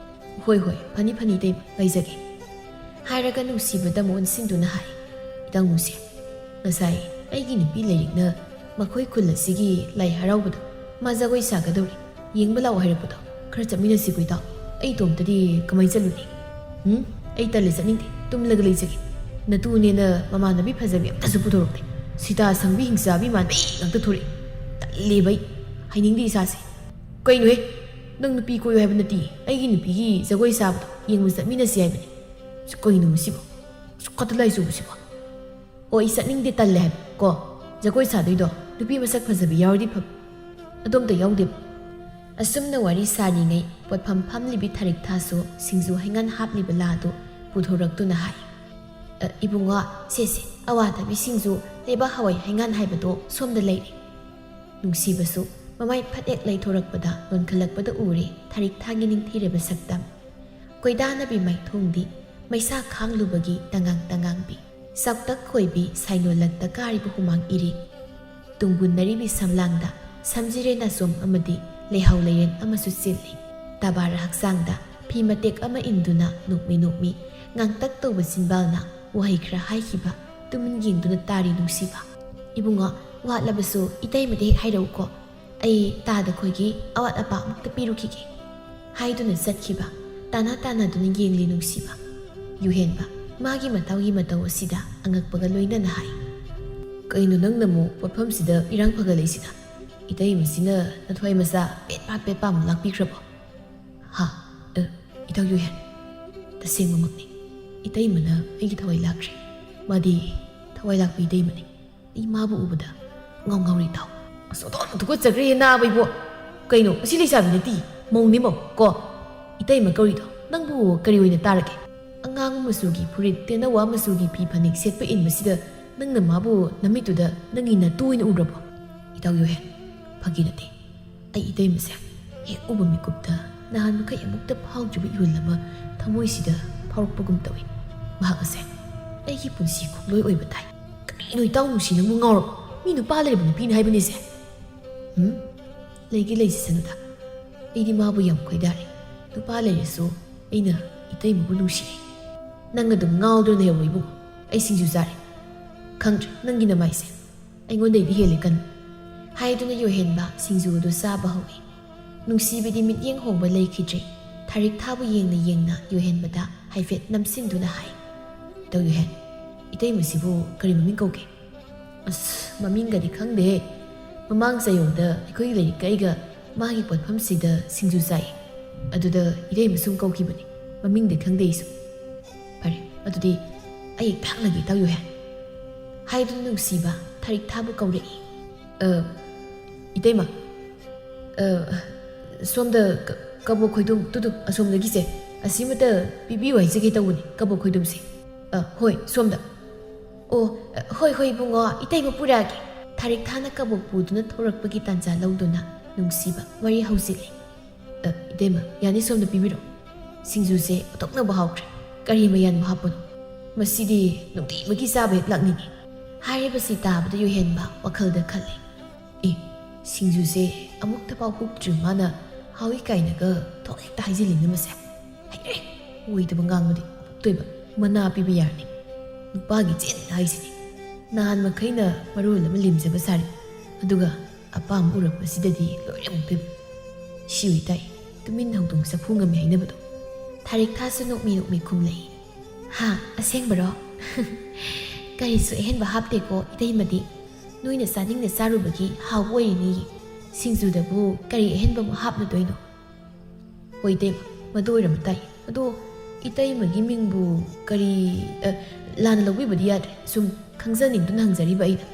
"ꯍꯣꯏ, ꯍꯣꯏ, ꯐꯅꯤ, ꯐꯅꯤ, ꯏꯇꯩꯃ, ꯉꯥꯏꯖꯒꯦ," ꯍꯥꯏꯔꯒ ꯅꯨꯡꯁꯤꯕꯗ ꯑꯃꯨꯛ ꯑꯣꯟꯁꯤꯟꯗꯨꯅ ꯍꯥꯏ, "ꯏꯇꯥꯎ ꯅꯨꯡꯁꯤ, ꯉꯁꯥꯏ ꯑꯩꯒꯤ ꯅꯨꯄꯤ ꯂꯩꯔꯤꯛꯅ ꯃꯈꯣꯏ ꯈꯨꯜ ꯑꯁꯤꯒꯤ ꯂꯥꯏ ꯍꯔꯥꯎꯕꯗꯣ, ꯃꯥ ꯖꯒꯣꯏ ꯁꯥꯒꯗꯧꯔꯤ, ꯌꯦꯡꯕ ꯂꯥꯛꯑꯣ ꯍꯥꯏꯔꯛꯄꯗꯣ, ꯈꯔ ꯆꯠꯃꯤꯟꯅꯁꯤꯀꯣ ꯏꯇꯥꯎ꯫ ꯑꯩ ꯏꯇꯣꯝꯇꯗꯤ ꯀꯃꯥꯏꯅ ꯆꯠꯂꯨꯅꯤ? ꯎꯝ, ꯑꯩ ꯇꯜꯂꯦ, ꯆꯠꯅꯤꯡꯗꯦ, ꯇꯨꯝꯂꯒ ꯂꯩꯖꯒꯦ꯫ ꯅꯇꯨꯅꯦꯅ ꯃꯃꯥꯟꯅꯕꯤ ꯐꯖꯕꯤ ꯑꯝꯇꯁꯨ ꯄꯨꯊꯣꯔꯛꯇꯦ꯫ ꯁꯤꯇꯥ ꯁꯪꯕꯤ ꯍꯤꯡꯆꯥꯕꯤ ꯃꯥꯟꯕꯤ ꯉꯥꯛꯇ ꯊꯣꯔꯛꯏ꯫ ꯇꯜꯂꯦꯕ ꯑꯩ, ꯍꯩꯅꯤꯡꯗꯦ ꯏꯁꯥꯁꯦ꯫" "ꯀꯩꯅꯣꯍꯦ? ꯅꯪ ꯅꯨꯄꯤ ꯀꯣꯏꯌꯨ ꯍꯥꯏꯕ ꯅꯠꯇꯦ, ꯑꯩꯒꯤ ꯅꯨꯄꯤꯒꯤ ꯖꯒꯣꯏ ꯁꯥꯕꯗꯣ ꯌꯦꯡꯕ ꯆꯠꯃꯤꯟꯅꯁꯤ ꯍꯥꯏꯕꯅꯤ꯫ ꯀꯩꯅꯣ ꯃꯁꯤꯕꯣ? ꯀꯗꯂꯥꯏ ꯆꯨꯕꯁꯤꯕꯣ?" "ꯑꯣ, ꯑꯩ ꯆꯠꯅꯤꯡꯗꯦ, ꯇꯜꯂꯦ ꯍꯥꯏꯕ ꯀꯣ꯫ ꯖꯒꯣꯏ ꯁꯥꯗꯣꯏꯗꯣ ꯅꯨꯄꯤ ꯃꯁꯛ ꯐꯖꯕꯤ ꯌꯥꯎꯔꯗꯤ ꯐꯕ꯫ ꯑꯗꯣ ꯑꯝꯇ ꯌꯥꯎꯗꯦꯕ꯫" ꯑꯁꯨꯝꯅ ꯋꯥꯔꯤ ꯁꯥꯔꯤꯉꯩ ꯄꯣꯠꯐꯝ ꯐꯝꯂꯤꯕꯤ ꯊꯥꯔꯤꯛ ꯊꯥꯁꯨ ꯁꯤꯡꯖꯨ ꯍꯩꯉꯥꯟ ꯍꯥꯞꯂꯤꯕ ꯂꯥꯗꯨ ꯄꯨꯊꯣꯔꯛꯇꯨꯅ ꯍꯥꯏ, "ꯑ, ꯏꯕꯨꯡꯉꯣ, ꯁꯦ, ꯁꯦ, ꯑꯋꯥꯊꯕꯤ ꯁꯤꯡꯖꯨ, ꯂꯩꯕꯥꯛ ꯍꯋꯥꯏ ꯍꯩꯉꯥꯟ ꯍꯥꯏꯕꯗꯣ ꯁꯣꯝꯗ ꯂꯩꯔꯦ꯫" ꯅꯨꯡꯁꯤꯕꯁꯨ ꯃꯃꯥꯏ ꯐꯠ ꯍꯦꯛ ꯂꯩꯊꯣꯔꯛꯄꯗ ꯅꯣꯟꯈꯠꯂꯛꯄꯗ ꯎꯔꯦ ꯊꯥꯔꯤꯛ ꯊꯥꯒꯤ ꯅꯤꯡꯊꯤꯔꯕ ꯁꯛꯇꯝ꯫ ꯀꯣꯏꯗꯥꯅꯕꯤ ꯃꯥꯏꯊꯣꯡꯗꯤ ꯃꯩꯁꯥ ꯈꯥꯡꯂꯨꯕꯒꯤ ꯇꯉꯥꯡ ꯇꯉꯥꯡꯕꯤ꯫ ꯆꯥꯎꯇꯛ ꯈꯣꯏꯕꯤ ꯁꯥꯏꯅꯣꯂꯛꯇ ꯀꯥꯔꯤꯕ ꯍꯨꯃꯥꯡ ꯏꯔꯤ꯫ ꯇꯨꯡꯒꯨꯟꯅꯔꯤꯕꯤ ꯁꯝꯂꯥꯡꯗ ꯁꯝꯖꯤꯔꯦ ꯅꯥꯆꯣꯝ ꯑꯃꯗꯤ ꯂꯩꯍꯥꯎ ꯂꯩꯔꯦꯟ ꯑꯃꯁꯨ ꯆꯤꯜꯂꯤ꯫ ꯇꯕꯥꯔ ꯍꯛꯆꯥꯡꯗ ꯐꯤ ꯃꯇꯦꯛ ꯑꯃ ꯏꯟꯗꯨꯅ ꯅꯣꯛꯃꯤ ꯅꯣꯛꯃꯤ ꯉꯥꯡꯇꯛ ꯇꯧꯕ ꯆꯤꯟꯕꯥꯜꯅ ꯋꯥꯍꯩ ꯈꯔ ꯍꯥꯏꯈꯤꯕ ꯇꯨꯃꯤꯟ ꯌꯦꯡꯗꯨꯅ ꯇꯥꯔꯤ ꯅꯨꯡꯁꯤꯕ꯫ "ꯏꯕꯨꯡꯉꯣ, "ꯋꯥꯠꯂꯕꯁꯨ ꯏꯇꯩꯃꯗ ꯍꯦꯛ ꯍꯥꯏꯔꯛꯎꯀꯣ, ꯑꯩ ꯇꯥꯗ ꯈꯣꯏꯒꯤ ꯑꯋꯥꯠ ꯑꯄꯥ ꯑꯃꯨꯛꯇ ꯄꯤꯔꯨꯈꯤꯒꯦ" ꯍꯥꯏꯗꯨꯅ ꯆꯠꯈꯤꯕ꯫ ꯇꯥꯅ ꯇꯥꯅꯗꯨꯅ ꯌꯦꯡꯂꯤ ꯅꯨꯡꯁꯤꯕ꯫ ꯌꯨꯍꯦꯟꯕ ꯃꯥꯒꯤ ꯃꯇꯥꯎꯒꯤ ꯃꯇꯧ ꯑꯁꯤꯗ ꯑꯉꯛꯄꯒ ꯂꯣꯏꯅꯅ ꯍꯥꯏ, "ꯀꯩꯅꯣ ꯅꯪꯅ ꯑꯃꯨꯛ ꯄꯣꯠꯐꯝꯁꯤꯗ ꯏꯔꯥꯡ ꯐꯒꯠꯂꯛꯏꯁꯤꯅ? ꯏꯇꯩꯃꯁꯤꯅ ꯅꯊ꯭ꯋꯥꯏ ꯃꯆꯥ ꯄꯦꯠ ꯄꯥ ꯄꯦꯠ ꯄꯥ ꯑꯃꯨꯛ ꯂꯥꯛꯄꯤꯈ꯭ꯔꯕꯣ?" "ꯍꯥ? ꯑ, ꯏꯇꯥꯎ ꯌꯨꯍꯦꯟ, ꯇꯁꯦꯡꯕꯃꯛꯅꯤ꯫ ꯏꯇꯩꯃꯅ ꯑꯩꯒꯤ ꯊꯋꯥꯏ ꯂꯥꯛꯈ꯭ꯔꯦ꯫ ꯃꯥꯗꯤ ꯊꯋꯥꯏ ꯂꯥꯛꯄꯤ ꯏꯇꯩꯃꯅꯤ꯫ ꯑꯩ ꯃꯥꯕꯨ ꯎꯕꯗ ꯉꯥꯎ ꯉꯥꯎꯔꯤ ꯏꯇꯥꯎ꯫" "ꯑꯁ, ꯑꯣꯟꯊꯣꯛꯅ ꯇꯨꯀꯠꯆꯈ꯭ꯔꯦ ꯅꯥꯕ ꯏꯕꯣ꯫ ꯀꯩꯅꯣ, ꯑꯁꯤ ꯂꯩꯁꯥꯕꯤ ꯅꯠꯇꯦ, ꯃꯧꯅꯤ ꯃꯧ, ꯀꯣ? ꯏꯇꯩꯃ ꯀꯧꯔꯤꯗꯣ ꯅꯪꯕꯨ ꯀꯔꯤ ꯑꯣꯏꯅ ꯇꯥꯔꯒꯦ? ꯑꯉꯥꯡꯕ ꯃꯆꯨꯒꯤ ꯐꯨꯔꯤꯠ, ꯇꯦꯟꯅꯋꯥ ꯃꯆꯨꯒꯤ ꯐꯤ ꯐꯅꯦꯛ ꯁꯦꯠꯄ ꯏꯟꯕꯁꯤꯗ ꯅꯪꯅ ꯃꯥꯕꯨ ꯅꯃꯤꯠꯇꯨꯗ ꯅꯪꯒꯤ ꯅꯇꯨ ꯑꯣꯏꯅ ꯎꯔꯕꯣ?" "ꯏꯇꯥꯎ ꯌꯨꯍꯦꯟ, ꯐꯥꯒꯤ ꯅꯠꯇꯦ꯫ ꯑꯩ ꯏꯇꯩꯃꯁꯦ ꯍꯦꯛ ꯎꯕ ꯃꯤꯀꯨꯞꯇ ꯅꯍꯥꯟ ꯃꯈꯩ ꯑꯃꯨꯛꯇ ꯐꯥꯎꯗ꯭ꯔꯤꯕ ꯏꯍꯨꯜ ꯑꯃ ꯊꯃꯣꯏꯁꯤꯗ ꯐꯥꯎꯔꯛꯄꯒꯨꯝ ꯇꯧꯏ꯫ ꯃꯍꯥꯛ ꯑꯁꯦ ꯑꯩꯒꯤ ꯄꯨꯟꯁꯤ ꯈꯣꯡꯂꯣꯏ ꯑꯣꯏꯕ ꯇꯥꯏ꯫" "ꯀꯔꯤꯅꯣ ꯏꯇꯥꯎ ꯅꯨꯡꯁꯤ, ꯅꯪꯕꯨ ꯉꯥꯎꯔꯕꯣ? ꯃꯤ ꯅꯨꯄꯥ ꯂꯩꯔꯕ ꯅꯨꯄꯤꯅ ꯍꯥꯏꯕꯅꯤꯁꯦ꯫" "ꯎꯝ, ꯂꯩꯒꯦ ꯂꯩꯖꯁꯅꯨꯗ꯫ ꯑꯩꯗꯤ ꯃꯥꯕꯨ ꯌꯥꯝ ꯈꯣꯏꯗꯥꯔꯦ꯫ ꯅꯨꯄꯥ ꯂꯩꯔꯁꯨ ꯑꯩꯅ ꯏꯇꯩꯃꯕꯨ ꯅꯨꯡꯁꯤꯔꯦ꯫ ꯅꯪ ꯑꯗꯨꯝ ꯉꯥꯎꯗꯨꯅ ꯂꯩꯍꯧꯔꯣ ꯏꯕꯨꯡꯉꯣ꯫ ꯑꯩ ꯁꯤꯡꯖꯨ ꯆꯥꯔꯦ꯫ ꯈꯪꯗ꯭ꯔꯦ, ꯅꯪꯒꯤ ꯅꯃꯥꯏꯁꯦ꯫ ꯑꯩꯉꯣꯟꯗꯩꯗꯤ ꯍꯦꯜꯂꯦ ꯀꯟ꯫" ꯍꯥꯏꯗꯨꯅ ꯌꯨꯍꯦꯟꯕ ꯁꯤꯡꯖꯨ ꯑꯗꯨ ꯆꯥꯕ ꯍꯧꯏ꯫ ꯅꯨꯡꯁꯤꯕꯗꯤ ꯃꯤꯠꯌꯦꯡ ꯍꯣꯡꯕ ꯂꯩꯈꯤꯗ꯭ꯔꯦ꯫ ꯊꯥꯔꯤꯛ ꯊꯥꯕ ꯌꯦꯡꯅ ꯌꯦꯡꯅ ꯌꯨꯍꯦꯟꯕꯗ ꯍꯥꯏꯐꯦꯠ ꯅꯝꯁꯤꯟꯗꯨꯅ ꯍꯥꯏ, "ꯏꯇꯥꯎ ꯌꯨꯍꯦꯟ, ꯏꯇꯩꯃꯁꯤꯕꯨ ꯀꯔꯤ ꯃꯃꯤꯡ ꯀꯧꯒꯦ?" "ꯑꯁ, ꯃꯃꯤꯡꯒꯗꯤ ꯈꯪꯗꯦꯍꯦ꯫ ꯃꯃꯥꯡ ꯆꯌꯣꯜꯗ ꯑꯩꯈꯣꯏꯒꯤ ꯂꯩꯔꯤꯛꯀ ꯑꯩꯒ ꯃꯥꯒꯤ ꯄꯣꯠꯐꯝꯁꯤꯗ ꯁꯤꯡꯖꯨ ꯆꯥꯏ꯫ ꯑꯗꯨꯗ ꯏꯇꯩꯃ ꯁꯨꯝ ꯀꯧꯈꯤꯕꯅꯤ꯫ ꯃꯃꯤꯡꯗꯤ ꯈꯪꯗꯦ ꯑꯩꯁꯨ꯫" "ꯐꯔꯦ, ꯑꯗꯨꯗꯤ ꯑꯩ ꯍꯦꯛꯇ ꯍꯪꯂꯒꯦ, ꯏꯇꯥꯎ ꯌꯨꯍꯦꯟ꯫" ꯍꯥꯏꯗꯨꯅ ꯅꯨꯡꯁꯤꯕ ꯊꯥꯔꯤꯛ ꯊꯥꯕ ꯀꯧꯔꯛꯏ꯫ "ꯑ, ꯏꯇꯩꯃ, ꯑ, ꯁꯣꯝꯗ ꯀ-, ꯀꯕꯣꯛ ꯈꯣꯏꯗꯨꯝ, ꯇꯨ, ꯇꯨ, ꯑꯁꯣꯝꯗꯒꯤꯁꯦ, ꯑꯁꯤꯃꯇ ꯄꯤꯕꯤꯌꯨ ꯍꯥꯏꯖꯒꯦ ꯇꯧꯕꯅꯤ, ꯀꯕꯣꯛ ꯈꯣꯏꯗꯨꯝꯁꯦ꯫ ꯑ, ꯍꯣꯏ, ꯁꯣꯝꯗ꯫ ꯑꯣ, ꯑ, ꯍꯣꯏ, ꯍꯣꯏ, ꯏꯕꯨꯡꯉꯣ, ꯏꯇꯩꯃ ꯄꯨꯔꯛꯑꯒꯦ꯫" ꯊꯥꯔꯤꯛ ꯊꯥꯅ ꯀꯕꯣꯛ ꯄꯨꯗꯨꯅ ꯊꯣꯔꯛꯄꯒꯤ ꯇꯥꯟꯖꯥ ꯂꯧꯗꯨꯅ ꯅꯨꯡꯁꯤꯕ ꯋꯥꯔꯤ ꯍꯧꯖꯤꯜꯂꯤ꯫ "ꯑ, ꯏꯇꯩꯃ, ꯌꯥꯅꯤ, ꯁꯣꯝꯗ ꯄꯤꯕꯤꯔꯣ꯫ ꯁꯤꯡꯖꯨꯁꯦ ꯑꯣꯟꯊꯣꯛꯅꯕ ꯍꯥꯎꯈ꯭ꯔꯦ꯫ ꯀꯔꯤ ꯃꯌꯥꯟꯕꯨ ꯍꯥꯞꯄꯅꯣ? ꯃꯁꯤꯗꯤ ꯅꯨꯡꯇꯤꯃꯒꯤ ꯆꯥꯕ ꯍꯦꯛ ꯂꯥꯛꯅꯤꯡꯉꯤ꯫" ꯍꯥꯏꯔꯤꯕꯁꯤ ꯇꯥꯕꯗ ꯌꯨꯍꯦꯟꯕ ꯋꯥꯈꯜꯗ ꯈꯜꯂꯤ, "ꯑꯦ, ꯁꯤꯡꯖꯨꯁꯦ ꯑꯃꯨꯛꯇ ꯐꯥꯎ ꯍꯨꯛꯇ꯭ꯔꯤ ꯃꯥꯅ ꯍꯥꯎꯏ ꯀꯥꯏꯅꯒ ꯊꯣꯛ ꯍꯦꯛꯇ ꯍꯥꯏꯖꯤꯜꯂꯤꯅ ꯃꯁꯦ꯫ ꯍꯩꯔꯦ, ꯑꯣꯏꯗꯕ ꯉꯥꯡꯕꯗꯤ꯫ ꯇꯣꯏꯕ ꯃꯅꯥ ꯄꯤꯕ ꯌꯥꯔꯅꯤ꯫ ꯅꯨꯄꯥꯒꯤ ꯆꯤꯟ ꯍꯥꯏꯁꯤꯗꯤ꯫" ꯅꯍꯥꯟ ꯃꯈꯩꯅ ꯃꯔꯣꯜ ꯑꯃ ꯂꯦꯝꯖꯕ ꯁꯥꯔꯤ, ꯑꯗꯨꯒ ꯑꯄꯥꯝꯕ ꯎꯔꯛꯄꯁꯤꯗꯗꯤ ꯂꯣꯏꯔꯦ ꯑꯃꯨꯛꯇꯣꯏꯕ꯫ ꯁꯤ ꯑꯣꯏꯇꯥꯏ, ꯇꯨꯃꯤꯟ ꯍꯧꯗꯣꯡ ꯆꯐꯨ ꯉꯝꯃꯤ ꯍꯥꯏꯅꯕꯗꯣ꯫ ꯊꯥꯔꯤꯛ ꯊꯥꯁꯨ ꯅꯣꯛꯃꯤ ꯅꯣꯛꯃꯤ ꯈꯨꯝꯂꯛꯏ꯫ "ꯍꯥ, ꯑꯁꯦꯡꯕꯔꯣ? ꯀꯔꯤꯁꯨ ꯑꯍꯦꯟꯕ ꯍꯥꯞꯇꯦꯀꯣ ꯏꯇꯩꯃꯗꯤ꯫ ꯅꯣꯏꯅ ꯆꯥꯅꯤꯡꯅ ꯆꯥꯔꯨꯕꯒꯤ ꯍꯥꯎꯕ ꯑꯣꯏꯔꯤꯅꯤꯌꯦ꯫ ꯁꯤꯡꯖꯨꯗꯕꯨ ꯀꯔꯤ ꯑꯍꯦꯟꯕ ꯑꯃꯨꯛ ꯍꯥꯞꯅꯗꯣꯏꯅꯣ?" "ꯍꯣꯏ ꯏꯇꯩꯃ, ꯃꯗꯨ ꯑꯣꯏꯔꯝꯕ ꯇꯥꯏ꯫ ꯑꯗꯣ ꯏꯇꯩꯃꯒꯤ ꯃꯤꯡꯕꯨ ꯀꯔꯤ, ꯑ, ꯂꯥꯟꯅ ꯂꯧꯕꯤꯕꯗꯤ ꯌꯥꯗ꯭ꯔꯦ꯫ ꯁꯨꯝ ꯈꯪꯖꯅꯤꯡꯗꯨꯅ ꯍꯪꯖꯔꯤꯕ ꯑꯩꯅ꯫"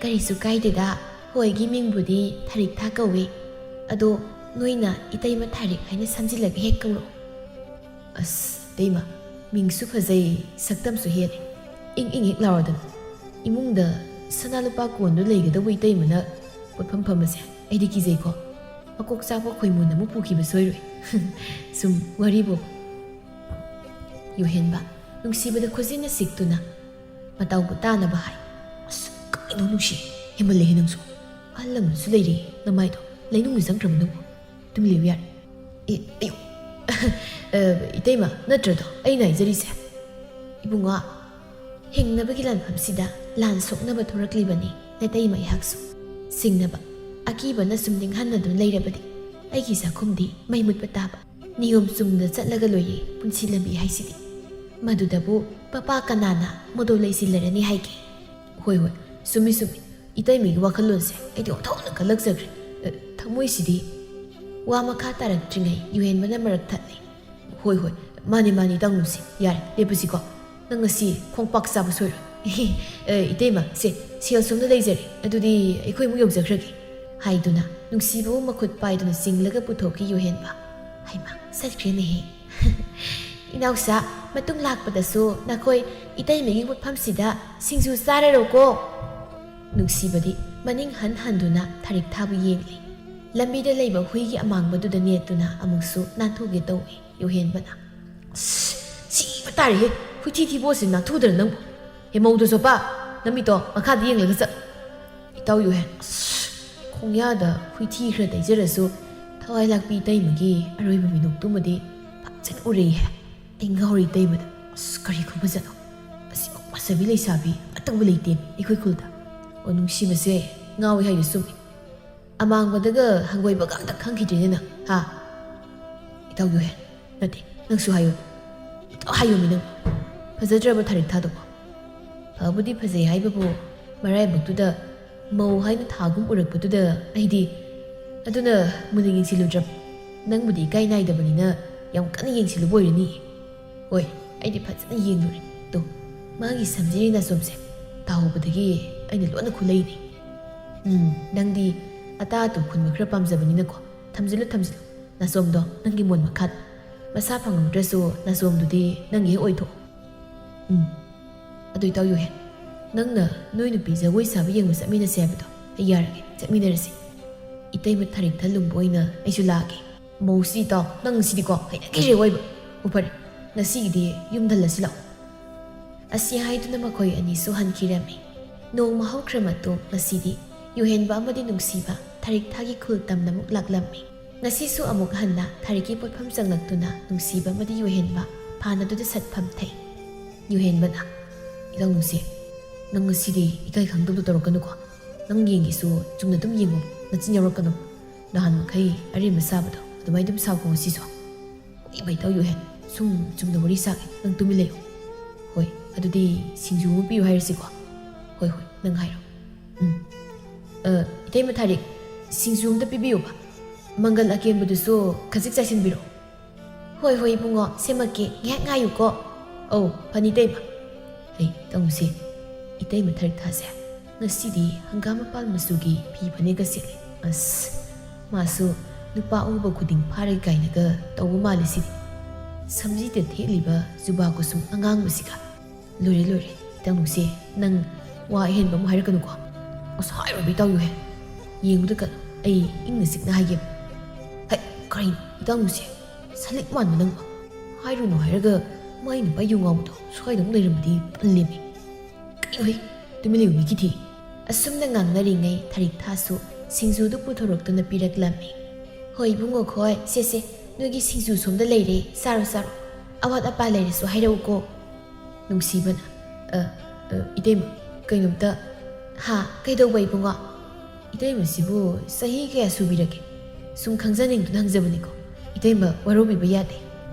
"ꯀꯔꯤꯁꯨ ꯀꯥꯏꯗꯦꯗ꯫ ꯍꯣꯏꯒꯤ ꯃꯤꯡꯕꯨꯗꯤ ꯊꯥꯔꯤꯛ ꯊꯥ ꯀꯧꯏ꯫ ꯑꯗꯣ ꯅꯣꯏꯅ ꯏꯇꯩꯃ ꯊꯥꯔꯤꯛ ꯍꯥꯏꯅ ꯁꯝꯖꯤꯜꯂꯒ ꯍꯦꯛ ꯀꯧꯔꯛꯑꯣ꯫" "ꯑꯁ, ꯏꯇꯩꯃ, ꯃꯤꯡꯁꯨ ꯐꯖꯩ, ꯁꯛꯇꯝꯁꯨ ꯍꯦꯜꯂꯦ꯫ ꯏꯪ ꯏꯪ ꯍꯦꯛ ꯂꯥꯎꯔꯗꯅ꯫ ꯏꯃꯨꯡꯗ ꯁꯅꯥ ꯂꯨꯄꯥ ꯀꯣꯟꯗꯨ ꯂꯩꯒꯗꯧꯕ ꯏꯇꯩꯃꯅ ꯄꯣꯠꯐꯝ ꯐꯝꯕꯁꯦ ꯑꯩꯗꯤ ꯀꯤꯖꯩꯀꯣ꯫ ꯃꯀꯣꯛ ꯆꯥꯛꯄ ꯈꯣꯏꯃꯨꯟ ꯑꯃ ꯄꯨꯈꯤꯕ ꯁꯣꯏꯔꯣꯏ꯫" ꯁꯨꯝ ꯋꯥꯔꯤꯕꯨ꯫ ꯌꯨꯍꯦꯟꯕ ꯅꯨꯡꯁꯤꯕꯗ ꯈꯨꯖꯤꯟꯅ ꯁꯤꯛꯇꯨꯅ ꯃꯇꯧꯕꯨ ꯇꯥꯅꯕ ꯍꯥꯏ꯫ "ꯑꯁ, ꯀꯩꯅꯣ ꯅꯨꯡꯁꯤ, ꯍꯦꯟꯃꯜꯂꯦꯍꯦ ꯅꯪꯁꯨ꯫ ꯑꯍꯜ ꯂꯃꯟꯁꯨ ꯂꯩꯔꯤ, ꯅꯃꯥꯏꯗꯣ ꯂꯩꯅꯨꯡꯗ ꯆꯪꯈ꯭ꯔꯕ ꯅꯪꯕꯨ꯫ ꯇꯨꯃꯤꯟ ꯂꯩꯌꯨ ꯌꯥꯔꯦ꯫ ꯑꯦ, ꯑꯌꯣ꯫ ꯑ, ꯏꯇꯩꯃ, ꯅꯠꯇ꯭ꯔꯗꯣ ꯑꯩꯅ ꯍꯥꯏꯖꯔꯤꯁꯦ?" "ꯏꯕꯨꯡꯉꯣ, ꯍꯤꯡꯅꯕꯒꯤ ꯂꯥꯟꯐꯝꯁꯤꯗ ꯂꯥꯟ ꯁꯣꯛꯅꯕ ꯊꯣꯔꯛꯂꯤꯕꯅꯤ ꯅꯇꯩꯃ ꯑꯩꯍꯥꯛꯁꯨ꯫ ꯁꯤꯡꯅꯕ ꯑꯀꯤꯕꯅ ꯁꯨꯝ ꯅꯤꯡꯍꯟꯅꯗꯨꯅ ꯂꯩꯔꯕꯗꯤ ꯑꯩꯒꯤ ꯆꯥꯛꯈꯨꯝꯗꯤ ꯃꯩ ꯃꯨꯠꯄ ꯇꯥꯕ꯫ ꯅꯤꯌꯣꯝ ꯆꯨꯝꯅ ꯆꯠꯂꯒ ꯂꯣꯏꯔꯦ ꯄꯨꯟꯁꯤ ꯂꯝꯕꯤ ꯍꯥꯏꯁꯤꯗꯤ꯫ ꯃꯗꯨꯗꯕꯨ ꯄꯄꯥ ꯀꯅꯥꯅ ꯃꯗꯣ ꯂꯩꯁꯤꯜꯂꯔꯅꯤ ꯍꯥꯏꯒꯦ?" "ꯍꯣꯏ, ꯍꯣꯏ, ꯆꯨꯝꯃꯤ, ꯆꯨꯝꯃꯤ꯫ ꯏꯇꯩꯃꯒꯤ ꯋꯥꯈꯜꯂꯣꯟꯁꯦ ꯑꯩꯗꯤ ꯑꯣꯟꯊꯣꯛꯅ ꯀꯜꯂꯛꯆꯈ꯭ꯔꯦ꯫ ꯑ, ꯊꯃꯣꯏꯁꯤꯗꯤ꯫" ꯋꯥ ꯃꯈꯥ ꯇꯥꯔꯛꯇ꯭ꯔꯤꯉꯩ ꯌꯨꯍꯦꯟꯕꯅ ꯃꯔꯛ ꯊꯠꯂꯦ꯫ "ꯍꯣꯏ, ꯍꯣꯏ, ꯃꯥꯅꯤ, ꯃꯥꯅꯤ, ꯏꯇꯥꯎ ꯅꯨꯡꯁꯤ꯫ ꯌꯥꯔꯦ, ꯂꯦꯞꯄꯁꯤꯀꯣ꯫ ꯅꯪ ꯉꯁꯤ ꯈꯣꯡꯄꯥꯛ ꯆꯥꯕ ꯁꯣꯏꯔꯣꯏ꯫" "ꯑ, ꯏꯇꯩꯃ, ꯁꯦ, ꯁꯦꯜ ꯁꯣꯝꯗ ꯂꯩꯖꯔꯦ꯫ ꯑꯗꯨꯗꯤ ꯑꯩꯈꯣꯏ ꯑꯃꯨꯛ ꯌꯧꯖꯈ꯭ꯔꯒꯦ꯫" ꯍꯥꯏꯗꯨꯅ ꯅꯨꯡꯁꯤꯕꯕꯨ ꯃꯈꯨꯠ ꯄꯥꯏꯗꯨꯅ ꯆꯤꯡꯂꯒ ꯄꯨꯊꯣꯛꯈꯤ ꯌꯨꯍꯦꯟꯕ꯫ ꯍꯩꯃꯥ, ꯆꯠꯈ꯭ꯔꯦꯅꯦꯍꯦ꯫ "ꯏꯅꯥꯎꯆꯥ, ꯃꯇꯨꯡ ꯂꯥꯛꯄꯗꯁꯨ ꯅꯈꯣꯏ ꯏꯇꯩꯃꯒꯤ ꯄꯣꯠꯐꯝꯁꯤꯗ ꯁꯤꯡꯖꯨ ꯆꯥꯔꯔꯣꯀꯣ꯫" ꯅꯨꯡꯁꯤꯕꯗꯤ ꯃꯅꯤꯡ ꯍꯟ ꯍꯟꯗꯨꯅ ꯊꯥꯔꯤꯛ ꯊꯥꯕ ꯌꯦꯡꯂꯤ꯫ ꯂꯝꯕꯤꯗ ꯂꯩꯕ ꯍꯨꯏꯒꯤ ꯑꯃꯥꯡꯕꯗꯨꯗ ꯅꯦꯠꯇꯨꯅ ꯑꯃꯨꯛꯁꯨ ꯅꯥꯟꯊꯨꯒꯦ ꯇꯧꯏ ꯌꯨꯍꯦꯟꯕꯅ꯫ "ꯑꯁ, ꯁꯤꯕ ꯇꯥꯔꯦꯍꯦ, ꯍꯨꯏꯊꯤ ꯊꯤꯕꯣꯠꯁꯤ ꯅꯥꯟꯊꯨꯗ꯭ꯔ ꯅꯪꯕꯨ꯫ ꯍꯦ ꯃꯧꯗꯣ ꯆꯣꯄꯥ, ꯅꯃꯤꯠꯇꯣ ꯃꯈꯥꯗ ꯌꯦꯡꯂꯒ ꯆꯠ꯫" ꯏꯇꯥꯎ ꯌꯨꯍꯦꯟ, ꯑꯁ, ꯈꯣꯡꯌꯥꯗ ꯍꯨꯏꯊꯤ ꯈꯔ ꯇꯩꯖꯔꯁꯨ ꯊꯋꯥꯏ ꯂꯥꯛꯄꯤ ꯏꯇꯩꯃꯒꯤ ꯑꯔꯣꯏꯕ ꯃꯤꯅꯣꯛꯇꯨꯃꯗꯤ ꯐꯖꯅ ꯎꯔꯛꯏꯍꯦ꯫ ꯑꯩ ꯉꯥꯎꯔꯤ ꯏꯇꯩꯃꯗ꯫ ꯑꯁ, ꯀꯔꯤ ꯈꯨꯐꯖꯅꯣ꯫ ꯑꯁꯤꯃꯛ ꯃꯁꯛ ꯐꯖꯕꯤ ꯂꯩꯁꯥꯕꯤ ꯑꯇꯧꯕ ꯂꯩꯇꯦ ꯑꯩꯈꯣꯏ ꯈꯨꯜꯗ꯫ ꯑꯣ, ꯅꯨꯡꯁꯤꯕꯁꯦ ꯉꯥꯎꯏ ꯍꯥꯏꯗꯣ ꯆꯨꯝꯃꯤ꯫ ꯑꯃꯥꯡꯕꯗꯒ ꯍꯪꯒꯣꯏꯕꯒ ꯑꯝꯇ ꯈꯪꯈꯤꯗ꯭ꯔꯦꯅꯦ ꯅꯪ, ꯍꯥ? ꯏꯇꯥꯎ ꯌꯨꯍꯦꯟ, ꯅꯠꯇꯦ, ꯅꯪꯁꯨ ꯍꯥꯏꯌꯣ꯫ ꯏꯇꯥꯎ ꯍꯥꯏꯌꯣꯃꯤ ꯅꯪ꯫ ꯐꯖꯗ꯭ꯔꯕ ꯊꯥꯔꯤꯛ ꯊꯥꯗꯨꯕꯣ? ꯐꯕꯨꯗꯤ ꯐꯖꯩ ꯍꯥꯏꯕꯕꯨ, ꯃꯔꯥꯏꯕꯛꯇꯨꯗ ꯃꯧ ꯍꯥꯏꯅ ꯊꯥꯒꯨꯝ ꯎꯔꯛꯄꯗꯨꯗ ꯑꯩꯗꯤ ꯑꯗꯨꯅ ꯃꯨꯟꯅ ꯌꯦꯡꯁꯤꯜꯂꯨꯗ꯭ꯔꯕ꯫ ꯅꯪꯕꯨꯗꯤ ꯏꯀꯥꯏ ꯅꯥꯏꯗꯕꯅꯤꯅ ꯌꯥꯝ ꯀꯟꯅ ꯌꯦꯡꯁꯤꯜꯂꯨꯕ ꯑꯣꯏꯔꯅꯤ꯫ ꯍꯣꯏ, ꯑꯩꯗꯤ ꯐꯖꯅ ꯌꯦꯡꯂꯨꯔꯦ꯫ ꯇꯣ, ꯃꯥꯒꯤ ꯁꯝꯖꯤꯔꯤ ꯅꯥꯆꯣꯝꯁꯦ ꯇꯥꯍꯧꯕꯗꯒꯤ ꯑꯩꯅ ꯂꯣꯟꯅ ꯈꯨꯂꯩꯅꯦ꯫ ꯎꯝ, ꯅꯪꯗꯤ ꯑꯇꯥ ꯑꯇꯨ ꯈꯨꯟꯕ ꯈꯔ ꯄꯥꯝꯖꯕꯅꯤꯅꯀꯣ꯫ ꯊꯝꯖꯤꯜꯂꯨ, ꯊꯝꯖꯤꯜꯂꯨ꯫ ꯅꯥꯆꯣꯝꯗꯣ ꯅꯪꯒꯤ ꯃꯣꯟ ꯃꯈꯥꯗ꯫ ꯃꯁꯥ ꯐꯪꯍꯧꯗ꯭ꯔꯁꯨ ꯅꯥꯆꯣꯝꯗꯨꯗꯤ ꯅꯪꯒꯤ ꯍꯦꯛ ꯑꯣꯏꯊꯣꯛꯑꯣ꯫ ꯎꯝ꯫ ꯑꯗꯨ ꯏꯇꯥꯎ ꯌꯨꯍꯦꯟ, ꯅꯪꯅ ꯅꯣꯏ ꯅꯨꯄꯤ ꯖꯒꯣꯏ ꯁꯥꯕ ꯌꯦꯡꯕ ꯆꯠꯃꯤꯟꯅꯁꯦ ꯍꯥꯏꯕꯗꯣ ꯑꯩ ꯌꯥꯔꯒꯦ, ꯆꯠꯃꯤꯟꯅꯔꯁꯤ꯫ ꯏꯇꯩꯃ ꯊꯥꯔꯤꯛ ꯊꯥ ꯂꯨꯝꯕ ꯑꯣꯏꯅ ꯑꯩꯁꯨ ꯂꯥꯛꯑꯒꯦ꯫ ꯃꯧꯁꯤ ꯏꯇꯥꯎ, ꯅꯪ ꯁꯤꯗꯤꯀꯣ ꯍꯩꯅꯈꯤꯗ꯭ꯔꯦ ꯑꯣꯏꯕ꯫ ꯑꯣ ꯐꯔꯦ, ꯉꯁꯤꯒꯤꯗꯤ ꯌꯨꯝꯗ ꯍꯜꯂꯁꯤ ꯂꯥꯛꯑꯣ꯫ ꯑꯁꯤ ꯍꯥꯏꯗꯨꯅ ꯃꯈꯣꯏ ꯑꯅꯤꯁꯨ ꯍꯟꯈꯤꯔꯝꯃꯤ꯫ ꯅꯣꯡꯃ ꯍꯧꯈ꯭ꯔ ꯃꯇꯨꯡ ꯉꯁꯤꯗꯤ ꯌꯨꯍꯦꯟꯕ ꯑꯃꯗꯤ ꯅꯨꯡꯁꯤꯕ ꯊꯥꯔꯤꯛ ꯊꯥꯒꯤ ꯈꯨꯜ ꯇꯝꯅ ꯑꯃꯨꯛ ꯂꯥꯛꯂꯝꯃꯤ꯫ ꯉꯁꯤꯁꯨ ꯑꯃꯨꯛ ꯍꯟꯅ ꯊꯥꯔꯤꯛꯀꯤ ꯄꯣꯠꯐꯝ ꯆꯪꯂꯛꯇꯨꯅ ꯅꯨꯡꯁꯤꯕ ꯑꯃꯗꯤ ꯌꯨꯍꯦꯟꯕ ꯐꯥꯟ ꯑꯗꯨꯗ ꯁꯠ ꯐꯝꯊꯩ꯫ ꯌꯨꯍꯦꯟꯕꯅ, "ꯏꯇꯥꯎ ꯅꯨꯡꯁꯤ, ꯅꯪ ꯉꯁꯤꯗꯤ ꯏꯀꯥꯏ ꯈꯪꯗꯕꯗꯣ ꯇꯧꯔꯛꯀꯅꯨꯀꯣ꯫ ꯅꯪ ꯌꯦꯡꯒꯦꯁꯨ ꯆꯨꯝꯅ ꯑꯗꯨꯝ ꯌꯦꯡꯉꯣ, ꯅꯆꯤꯟ ꯌꯥꯎꯔꯛꯀꯅꯨ꯫ ꯅꯍꯥꯟ ꯃꯈꯩ ꯑꯔꯦꯝꯕ ꯁꯥꯕꯗꯣ ꯑꯗꯨꯃꯥꯏꯅ ꯑꯗꯨꯝ ꯁꯥꯎꯀꯣ ꯉꯁꯤꯁꯨ꯫" "ꯍꯣꯏ, ꯏꯃꯥ ꯏꯇꯥꯎ ꯌꯨꯍꯦꯟ, ꯁꯨꯝ ꯆꯨꯝꯅ ꯋꯥꯔꯤ ꯁꯥꯒꯦ, ꯅꯪ ꯇꯨꯃꯤꯟ ꯂꯩꯌꯨ꯫ ꯍꯣꯏ, ꯑꯗꯨꯗꯤ ꯁꯤꯡꯖꯨ ꯑꯃ ꯄꯤꯌꯨ ꯍꯥꯏꯔꯁꯤꯀꯣ꯫" "ꯍꯣꯏ, ꯍꯣꯏ, ꯅꯪ ꯍꯥꯏꯔꯣ꯫" "ꯎꯝ꯫ ꯑ, ꯏꯇꯩꯃ ꯊꯥꯔꯤꯛ, ꯁꯤꯡꯖꯨ ꯑꯝꯇ ꯄꯤꯕꯤꯌꯨꯕ꯫ ꯃꯪꯒꯜ ꯑꯀꯦꯝꯕꯗꯨꯁꯨ ꯈꯖꯤꯛ ꯆꯥꯏꯁꯤꯟꯕꯤꯔꯛꯑꯣ꯫" "ꯍꯣꯏ, ꯍꯣꯏ, ꯏꯕꯨꯡꯉꯣ, ꯁꯦꯝꯃꯛꯀꯦ꯫ ꯉꯥꯏꯍꯥꯛ ꯉꯥꯏꯌꯨꯀꯣ꯫" "ꯑꯧ, ꯐꯅꯤ, ꯏꯇꯩꯃ꯫" "ꯑꯩ ꯇꯧꯁꯤ, ꯏꯇꯩꯃ ꯊꯥꯔꯤꯛ ꯊꯥꯁꯦ ꯉꯁꯤꯗꯤ ꯍꯪꯒꯥꯝ ꯃꯄꯥꯟ ꯃꯆꯨꯒꯤ ꯐꯤ ꯐꯅꯦꯛꯀ ꯁꯦꯠꯂꯦ꯫ ꯑꯁ, ꯃꯥꯁꯨ ꯅꯨꯄꯥ ꯎꯕ ꯈꯨꯗꯤꯡ ꯐꯥꯔꯦ ꯀꯥꯏꯅꯒ ꯇꯧꯕ ꯃꯥꯜꯂꯦ ꯁꯤꯗꯤ꯫ ꯁꯝꯖꯤꯗ ꯊꯦꯠꯂꯤꯕ ꯖꯨꯕꯥ ꯀꯨꯁꯨꯝ ꯑꯉꯥꯡꯕꯁꯤꯒ꯫ ꯂꯣꯏꯔꯦ, ꯂꯣꯏꯔꯦ, ꯏꯇꯥꯎ ꯅꯨꯡꯁꯤ, ꯅꯪ ꯋꯥ ꯑꯍꯦꯟꯕ ꯑꯃꯨꯛ ꯍꯥꯏꯔꯛꯀꯅꯨꯀꯣ꯫" "ꯑꯁ, ꯍꯥꯏꯔꯣꯏꯕ, ꯏꯇꯥꯎ ꯌꯨꯍꯦꯟ꯫ ꯌꯦꯡꯕꯗ ꯀ-, ꯑꯩ ꯏꯪꯅ ꯆꯤꯛꯅ ꯍꯥꯏꯒꯦ꯫" "ꯍꯩ, ꯀꯔꯤꯅꯣ, ꯏꯇꯥꯎ ꯅꯨꯡꯁꯤ? ꯁꯂꯤꯛ ꯃꯥꯟꯕ ꯅꯪꯕꯣ꯫ ꯍꯥꯏꯔꯨꯅꯨ ꯍꯥꯏꯔꯒ ꯃꯥꯏ ꯅꯨꯄꯥ ꯌꯨ ꯉꯥꯎꯕꯗꯣ ꯁ꯭ꯋꯥꯏꯗ ꯑꯃꯨꯛ ꯂꯩꯔꯝꯃꯗꯤ ꯇꯜꯂꯦꯃꯤ꯫ ꯀꯩꯅꯣꯍꯦ, ꯇꯨꯃꯤꯟ ꯂꯩꯌꯨ, ꯃꯤꯒꯤ ꯊꯤ꯫" ꯑꯁꯨꯝꯅ ꯉꯥꯡꯅꯔꯤꯉꯩ ꯊꯥꯔꯤꯛ ꯊꯥꯁꯨ ꯁꯤꯡꯖꯨꯗꯨ ꯄꯨꯊꯣꯔꯛꯇꯨꯅ ꯄꯤꯔꯛꯂꯝꯃꯤ꯫ "ꯍꯣꯏ, ꯏꯕꯨꯡꯉꯣ ꯈꯣꯏ, ꯁꯦ, ꯁꯦ, ꯅꯣꯏꯒꯤ ꯁꯤꯡꯖꯨ ꯁꯣꯝꯗ ꯂꯩꯔꯦ, ꯆꯥꯔꯣ, ꯆꯥꯔꯣ꯫ ꯑꯋꯥꯠ ꯑꯄꯥ ꯂꯩꯔꯁꯨ ꯍꯥꯏꯔꯛꯎꯀꯣ꯫" ꯅꯨꯡꯁꯤꯕꯅ, ꯑ, ꯑ, ꯏꯇꯩꯃ, ꯀꯩꯅꯣꯝꯇ꯫ ꯍꯥ? ꯀꯩꯗꯧꯕ, ꯏꯕꯨꯡꯉꯣ? ꯏꯇꯩꯃꯁꯤꯕꯨ ꯆꯍꯤ ꯀꯌꯥ ꯁꯨꯕꯤꯔꯒꯦ? ꯁꯨꯝ ꯈꯪꯖꯅꯤꯡꯗꯨꯅ ꯍꯪꯖꯕꯅꯤꯀꯣ꯫ ꯏꯇꯩꯃ, ꯋꯥꯔꯧꯕꯤꯕ ꯌꯥꯗꯦ꯫